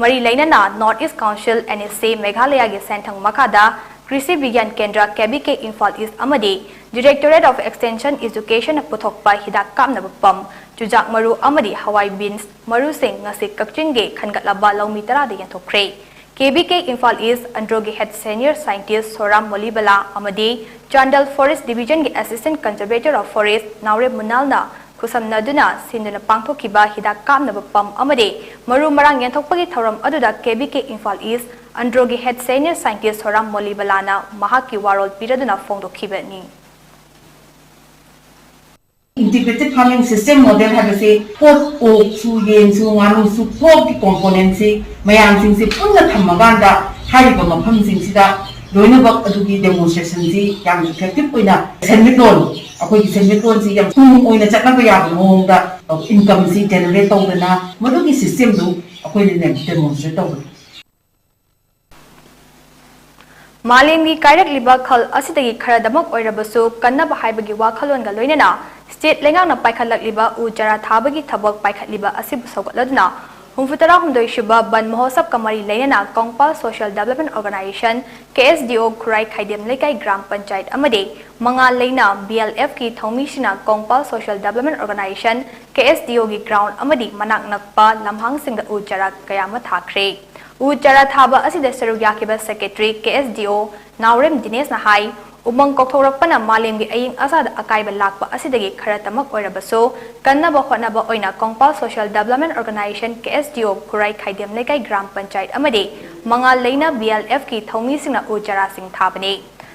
ꯃꯔꯤ ꯂꯩꯅꯅ North East Council, N S A, ꯃꯦꯘꯥꯂꯌꯥꯒꯤ ꯁꯦꯟꯊꯪ ꯃꯈꯥꯗ ꯀ꯭ꯔꯤꯁꯤ ꯕꯤꯒ꯭ꯌꯥꯟ ꯀꯦꯟꯗ꯭ꯔ, K B K Imphal East ꯑꯃꯗꯤ Directorate of Extension Education ꯅ ꯄꯨꯊꯣꯛꯄ ꯍꯤꯗꯥꯛ ꯀꯥꯞꯅꯕ ꯄꯝ, ꯆꯨꯖꯥꯛ ꯃꯔꯨ ꯑꯃꯗꯤ ꯍꯋꯥꯏ beans ꯃꯔꯨꯁꯤꯡ ꯉꯁꯤ ꯀꯛꯆꯤꯡꯒꯤ ꯈꯟꯒꯠꯂꯕ ꯂꯧꯃꯤ ꯇꯔꯥꯗ ꯌꯦꯟꯊꯣꯛꯈ꯭ꯔꯦ꯫ K B K Imphal East Andro ꯒꯤ Head Senior Scientist ꯁꯣꯔꯥꯝ ꯃꯣꯂꯤꯕꯂꯥ ꯑꯃꯗꯤ Chandel Forest Division ꯒꯤ Assistant Conservator of Forest ꯅꯥꯎꯔꯦꯝ ꯃꯨꯅꯥꯜꯅ ꯈꯨꯠꯁꯝꯅꯗꯨꯅ ꯁꯤꯟꯗꯨꯅ ꯄꯥꯡꯊꯣꯛꯈꯤꯕ ꯍꯤꯗꯥꯛ ꯀꯥꯞꯅꯕ ꯄꯝ ꯑꯃꯗꯤ ꯃꯔꯨ ꯃꯔꯥꯡ ꯌꯦꯟꯊꯣꯛꯄꯒꯤ ꯊꯧꯔꯝ ꯑꯗꯨꯗ K B K Imphal East Andro ꯒꯤ Head Senior Scientist ꯁꯣꯔꯥꯝ ꯃꯣꯂꯤꯕꯂꯥꯅ ꯃꯍꯥꯛꯀꯤ ꯋꯥꯔꯣꯜ ꯄꯤꯔꯗꯨꯅ ꯐꯣꯡꯗꯣꯛꯈꯤꯕꯅꯤ꯫ Integrated Farming System Model ꯍꯥꯏꯕꯁꯤ ꯄꯣꯠ, ꯑꯣꯛꯁꯨ, ꯌꯦꯟꯁꯨ, ꯉꯥꯅꯨꯁꯨ, pork ꯀꯤ component ꯁꯤ ꯃꯌꯥꯝꯁꯤꯡꯁꯤ ꯄꯨꯟꯅ ꯊꯝꯃꯀꯥꯟꯗ ꯍꯥꯏꯔꯤꯕ ꯃꯐꯝꯁꯤꯡꯁꯤꯗ ꯂꯣꯏꯅꯃꯛ ꯑꯗꯨꯒꯤ demonstration ꯁꯤ ꯌꯥꯝꯅ effective ꯑꯣꯏꯅ ꯁꯦꯟꯃꯤꯠꯂꯣꯟ, ꯑꯩꯈꯣꯏꯒꯤ ꯁꯦꯟꯃꯤꯠꯂꯣꯟꯁꯤ ꯌꯥꯝ ꯇꯨꯡ ꯑꯣꯏꯅ ꯆꯠꯅꯕ ꯌꯥꯕ ꯃꯑꯣꯡꯗ income ꯁꯤ generate ꯇꯧꯗꯅ ꯃꯗꯨꯒꯤ system ꯗꯨ ꯑꯩꯈꯣꯏꯅꯅꯦ demonstrate ꯇꯧꯕꯅꯤ꯫ ꯃꯥꯂꯦꯝꯒꯤ ꯀꯥꯏꯔꯛꯂꯤꯕ ꯈꯜ ꯑꯁꯤꯗꯒꯤ ꯈꯔꯗꯃꯛ ꯑꯣꯏꯔꯕꯁꯨ ꯀꯟꯅꯕ ꯍꯥꯏꯕꯒꯤ ꯋꯥꯈꯜꯂꯣꯟꯒ ꯂꯣꯏꯅꯅ state ꯂꯩꯉꯥꯛꯅ ꯄꯥꯏꯈꯠꯂꯛꯂꯤꯕ ꯎ ꯆꯥꯔꯥ ꯊꯥꯕꯒꯤ ꯊꯕꯛ ꯄꯥꯏꯈꯠꯂꯤꯕ ꯑꯁꯤꯕꯨ ꯁꯧꯒꯠꯂꯗꯨꯅ ꯍꯨꯝꯐꯨ ꯇꯔꯥꯍꯨꯝꯗꯣꯏ ꯁꯨꯕ ꯕꯟ ꯃꯍꯣꯠꯁꯕꯀ ꯃꯔꯤ ꯂꯩꯅꯅ Kongpal Social Development Organisation, K S D O, ꯈꯨꯔꯥꯏ ꯈꯥꯏꯗꯦꯝ ꯂꯩꯀꯥꯏ ꯒ꯭ꯔꯥꯝ ꯄꯟꯆꯥꯌꯠ ꯑꯃꯗꯤ ꯃꯉꯥꯜ ꯂꯩꯅ B L F ꯀꯤ ꯊꯧꯃꯤꯁꯤꯡꯅ Kongpal Social Development Organisation, K S D O ꯒꯤ ground ꯑꯃꯗꯤ ꯃꯅꯥꯛ ꯅꯛꯄ ꯂꯝꯍꯥꯡꯁꯤꯡꯗ ꯎ ꯆꯥꯔꯥ ꯀꯌꯥ ꯑꯃ ꯊꯥꯈ꯭ꯔꯦ꯫ ꯎ ꯆꯥꯔꯥ ꯊꯥꯕ ꯑꯁꯤꯗ ꯁꯔꯨꯛ ꯌꯥꯈꯤꯕ Secretary K S D O ꯅꯥꯎꯔꯦꯝ ꯗꯤꯅꯦꯁꯅ ꯍꯥꯏ, ꯎꯃꯪ ꯀꯣꯛꯊꯣꯛꯂꯛꯄꯅ ꯃꯥꯂꯦꯝꯒꯤ ꯑꯏꯪ ꯑꯁꯥꯗ ꯑꯀꯥꯏꯕ ꯂꯥꯛꯄ ꯑꯁꯤꯗꯒꯤ ꯈꯔꯇꯃꯛ ꯑꯣꯏꯔꯕꯁꯨ ꯀꯟꯅꯕ ꯍꯣꯠꯅꯕ ꯑꯣꯏꯅ Kongpal Social Development Organisation, K S D O, ꯈꯨꯔꯥꯏ ꯈꯥꯏꯗꯦꯝ ꯂꯩꯀꯥꯏ ꯒ꯭ꯔꯥꯝ ꯄꯟꯆꯥꯌꯠ ꯑꯃꯗꯤ ꯃꯉꯥꯜ ꯂꯩꯅ B L F ꯀꯤ ꯊꯧꯃꯤꯁꯤꯡꯅ ꯎ ꯆꯥꯔꯥꯁꯤꯡ ꯊꯥꯕꯅꯤ꯫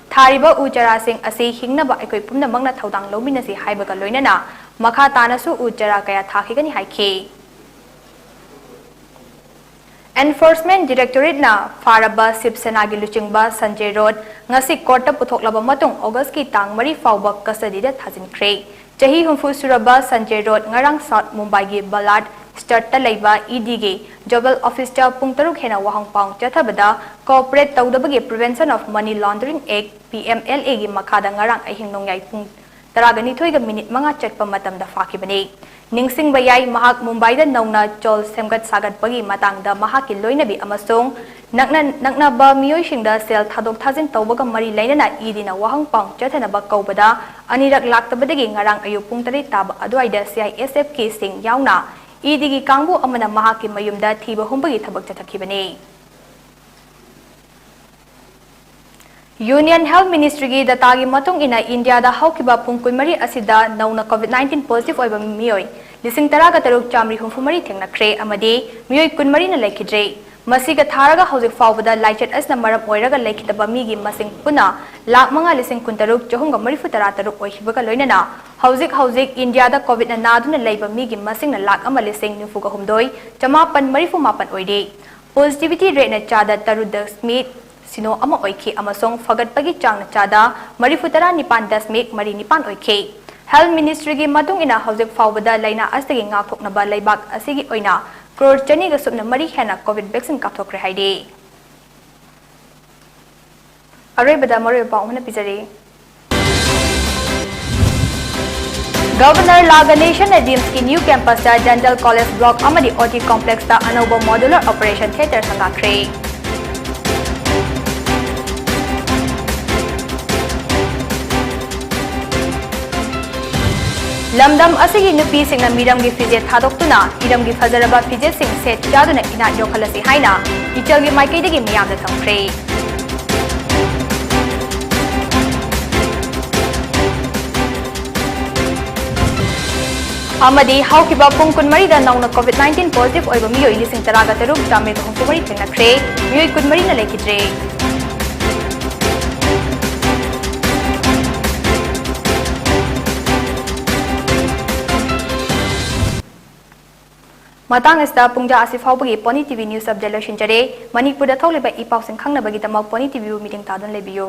ꯊꯥꯔꯤꯕ ꯎ ꯆꯥꯔꯥꯁꯤꯡ ꯑꯁꯤ ꯍꯤꯡꯅꯕ ꯑꯩꯈꯣꯏ ꯄꯨꯝꯅꯃꯛꯅ ꯊꯧꯗꯥꯡ ꯂꯧꯃꯤꯟꯅꯁꯤ ꯍꯥꯏꯕꯒ ꯂꯣꯏꯅꯅ ꯃꯈꯥ ꯇꯥꯅꯁꯨ ꯎ ꯆꯥꯔꯥ ꯀꯌꯥ ꯊꯥꯈꯤꯒꯅꯤ ꯍꯥꯏꯈꯤ꯫ Enforcement Directorate ꯅ ꯐꯥꯔꯕ ꯁꯤꯕ ꯁꯦꯅꯥꯒꯤ ꯂꯨꯆꯤꯡꯕ ꯁꯟꯖꯦ ꯔꯣꯠ ꯉꯁꯤ court ꯇ ꯄꯨꯊꯣꯛꯂꯕ ꯃꯇꯨꯡ August ꯀꯤ ꯇꯥꯡ ꯃꯔꯤ ꯐꯥꯎꯕ custody ꯗ ꯊꯥꯖꯤꯟꯈ꯭ꯔꯦ꯫ ꯆꯍꯤ ꯍꯨꯝꯐꯨ ꯁꯨꯔꯕ ꯁꯟꯖꯦ ꯔꯣꯠ ꯉꯔꯥꯡ South ꯃꯨꯝꯕꯥꯏꯒꯤ Ballard Street ꯇ ꯂꯩꯕ E D ꯒꯤ Jobel office ꯇ ꯄꯨꯡ ꯇꯔꯨꯛ ꯍꯦꯟꯅ ꯋꯥꯍꯪ ꯄꯥꯎꯍꯪ ꯆꯠꯊꯕꯗ cooperate ꯇꯧꯗꯕꯒꯤ Prevention of Money Laundering Act, P M L A ꯒꯤ ꯃꯈꯥꯗ ꯉꯔꯥꯡ ꯑꯍꯤꯡ ꯅꯣꯡꯌꯥꯏ ꯄꯨꯡ ꯇꯔꯥꯒ ꯅꯤꯊꯣꯏꯒ ꯃꯤꯅꯤꯠ ꯃꯉꯥ ꯆꯠꯄ ꯃꯇꯝꯗ ꯐꯥꯈꯤꯕꯅꯤ꯫ ꯅꯤꯡꯁꯤꯡꯕ ꯌꯥꯏ, ꯃꯍꯥꯛ ꯃꯨꯝꯕꯥꯏꯗ ꯅꯧꯅ ꯆꯣꯜ ꯁꯦꯝꯒꯠ ꯁꯥꯒꯠꯄꯒꯤ ꯃꯇꯥꯡꯗ ꯃꯍꯥꯛꯀꯤ ꯂꯣꯏꯅꯕꯤ ꯑꯃꯁꯨꯡ ꯅꯛꯅ-, ꯅꯛꯅꯕ ꯃꯤꯑꯣꯏꯁꯤꯡꯗ ꯁꯦꯜ ꯊꯥꯗꯣꯛ ꯊꯥꯖꯤꯟ ꯇꯧꯕꯒ ꯃꯔꯤ ꯂꯩꯅꯅ ꯏ ꯗꯤꯅ ꯋꯥꯍꯪ ꯄꯥꯎ ꯆꯠꯊꯅꯕ ꯀꯧꯕꯗ ꯑꯅꯤꯔꯛ ꯂꯥꯛꯇꯕꯗꯒꯤ ꯉꯔꯥꯡ ꯑꯌꯨꯛ ꯄꯨꯡ ꯇꯔꯦꯠ ꯇꯥꯕ ꯑꯗꯨꯋꯥꯏꯗ ꯁꯤ ꯑꯥꯏ ꯑꯦꯁ ꯑꯦꯐꯀꯤꯁꯤꯡ ꯌꯥꯎꯅ ꯏ ꯗꯤꯒꯤ ꯀꯥꯡꯕꯨ ꯑꯃꯅ ꯃꯍꯥꯛꯀꯤ ꯃꯌꯨꯝꯗ ꯊꯤꯕ ꯍꯨꯝꯕꯒꯤ ꯊꯕꯛ ꯆꯠꯊꯈꯤꯕꯅꯤ꯫ Union Health Ministryꯒꯤ dataꯒꯤ ꯃꯇꯨꯡ ꯏꯟꯅ ꯏꯟꯗꯤꯌꯥꯗ ꯍꯧꯈꯤꯕ ꯄꯨꯡ ꯀꯨꯟꯃꯔꯤ ꯑꯁꯤꯗ ꯅꯧꯅ COVID nineteen positive ꯑꯣꯏꯕ ꯃꯤꯑꯣꯏ ꯂꯤꯁꯤꯡ ꯇꯔꯥꯒ ꯇꯔꯨꯛ ꯆꯥꯃꯔꯤ ꯍꯨꯝꯐꯨ ꯃꯔꯤ ꯊꯦꯡꯅꯈ꯭ꯔꯦ ꯑꯃꯗꯤ ꯃꯤꯑꯣꯏ ꯀꯨꯟꯃꯔꯤꯅ ꯂꯩꯈꯤꯗ꯭ꯔꯦ꯫ ꯃꯁꯤꯒ ꯊꯥꯔꯒ ꯍꯧꯖꯤꯛ ꯐꯥꯎꯕꯗ ꯂꯥꯏꯆꯠ ꯑꯁꯤꯅ ꯃꯔꯝ ꯑꯣꯏꯔꯒ ꯂꯩꯈꯤꯗꯕ ꯃꯤꯒꯤ ꯃꯁꯤꯡ ꯄꯨꯟꯅ ꯂꯥꯈ ꯃꯉꯥ ꯂꯤꯁꯤꯡ ꯀꯨꯟꯇꯔꯨꯛ ꯆꯍꯨꯝꯒ ꯃꯔꯤꯐꯨ ꯇꯔꯥ ꯇꯔꯨꯛ ꯑꯣꯏꯈꯤꯕꯒ ꯂꯣꯏꯅꯅ ꯍꯧꯖꯤꯛ ꯍꯧꯖꯤꯛ ꯏꯟꯗꯤꯌꯥꯗ COVIDꯅ ꯅꯥꯗꯨꯅ ꯂꯩꯕ ꯃꯤꯒꯤ ꯃꯁꯤꯡꯅ ꯂꯥꯈ ꯑꯃ ꯂꯤꯁꯤꯡ ꯅꯤꯐꯨꯒ ꯍꯨꯝꯗꯣꯏ ꯆꯃꯥꯄꯟ ꯃꯔꯤꯐꯨ ꯃꯥꯄꯟ ꯑꯣꯏꯔꯤ꯫ Positivity rateꯅ ꯆꯥꯗ ꯇꯔꯨꯛ ꯗꯁꯃꯤꯛ ꯁꯤꯅꯣ ꯑꯃ ꯑꯣꯏꯈꯤ ꯑꯃꯁꯨꯡ ꯐꯒꯠꯄꯒꯤ ꯆꯥꯡꯅ ꯆꯥꯗ ꯃꯔꯤꯐꯨ ꯇꯔꯥ ꯅꯤꯄꯥꯟ ꯗꯁꯃꯤꯛ ꯃꯔꯤ ꯅꯤꯄꯥꯟ ꯑꯣꯏꯈꯤ꯫ Health Ministryꯒꯤ ꯃꯇꯨꯡ ꯏꯟꯅ ꯍꯧꯖꯤꯛ ꯐꯥꯎꯕꯗ ꯂꯥꯏꯅꯥ ꯑꯁꯤꯗꯒꯤ ꯉꯥꯛꯊꯣꯛꯅꯕ ꯂꯩꯕꯥꯛ ꯑꯁꯤꯒꯤ ꯑꯣꯏꯅ ꯀ꯭ꯔꯣꯔ ꯆꯅꯤꯒ ꯁꯨꯞꯅ ꯃꯔꯤ ꯍꯦꯟꯅ COVID vaccine ꯀꯥꯞꯊꯣꯛꯈ꯭ꯔꯦ ꯍꯥꯏꯔꯤ꯫ ꯑꯔꯣꯏꯕꯗ ꯃꯔꯨꯑꯣꯏꯕ ꯄꯥꯎ ꯑꯃꯅ ꯄꯤꯖꯔꯤ꯫ Governor ꯂꯥ ꯒꯅꯦꯁꯟꯅ RIMSꯀꯤ new campusꯇ dental college block ꯑꯃꯗꯤ OT complexꯇ ꯑꯅꯧꯕ modular operation theatre ꯁꯪꯒꯥꯈ꯭ꯔꯦ꯫ ꯂꯝꯗꯝ ꯑꯁꯤꯒꯤ ꯅꯨꯄꯤꯁꯤꯡꯅ ꯃꯤꯔꯝꯒꯤ ꯐꯤꯖꯦꯠ ꯊꯥꯗꯣꯛꯇꯨꯅ ꯏꯔꯝꯒꯤ ꯐꯖꯔꯕ ꯐꯤꯖꯦꯠꯁꯤꯡ ꯁꯦꯠ ꯆꯥꯗꯨꯅ ꯏꯅꯥꯠ ꯌꯣꯛꯈꯠꯂꯁꯤ ꯍꯥꯏꯅ ꯏꯆꯜꯒꯤ ꯃꯥꯏꯀꯩꯗꯒꯤ ꯃꯤꯌꯥꯝꯗ ꯊꯝꯈ꯭ꯔꯦ꯫ ꯑꯃꯗꯤ ꯍꯧꯈꯤꯕ ꯄꯨꯡ ꯀꯨꯟꯃꯔꯤꯗ ꯅꯧꯅ COVID nineteen positive ꯑꯣꯏꯕ ꯃꯤꯑꯣꯏ ꯂꯤꯁꯤꯡ ꯇꯔꯥꯒ ꯇꯔꯨꯛ ꯆꯥꯃꯔꯤꯒ ꯍꯨꯝꯐꯨ ꯃꯔꯤ ꯊꯦꯡꯅꯈ꯭ꯔꯦ, ꯃꯤꯑꯣꯏ ꯀꯨꯟꯃꯔꯤꯅ ꯂꯩꯈꯤꯗ꯭ꯔꯦ꯫ ꯃꯇꯥꯡ ꯑꯁꯤꯗ ꯄꯨꯡꯖꯥ ꯑꯁꯤ ꯐꯥꯎꯕꯒꯤ Pony TV News Update ꯂꯣꯏꯁꯤꯟꯖꯔꯦ꯫ ꯃꯅꯤꯄꯨꯔꯗ ꯊꯣꯛꯂꯤꯕ ꯏ ꯄꯥꯎꯁꯤꯡ ꯈꯪꯅꯕꯒꯤꯗꯃꯛ Pony TVꯕꯨ ꯃꯤꯠꯌꯦꯡ ꯇꯥꯗꯨꯅ ꯂꯩꯕꯤꯌꯨ꯫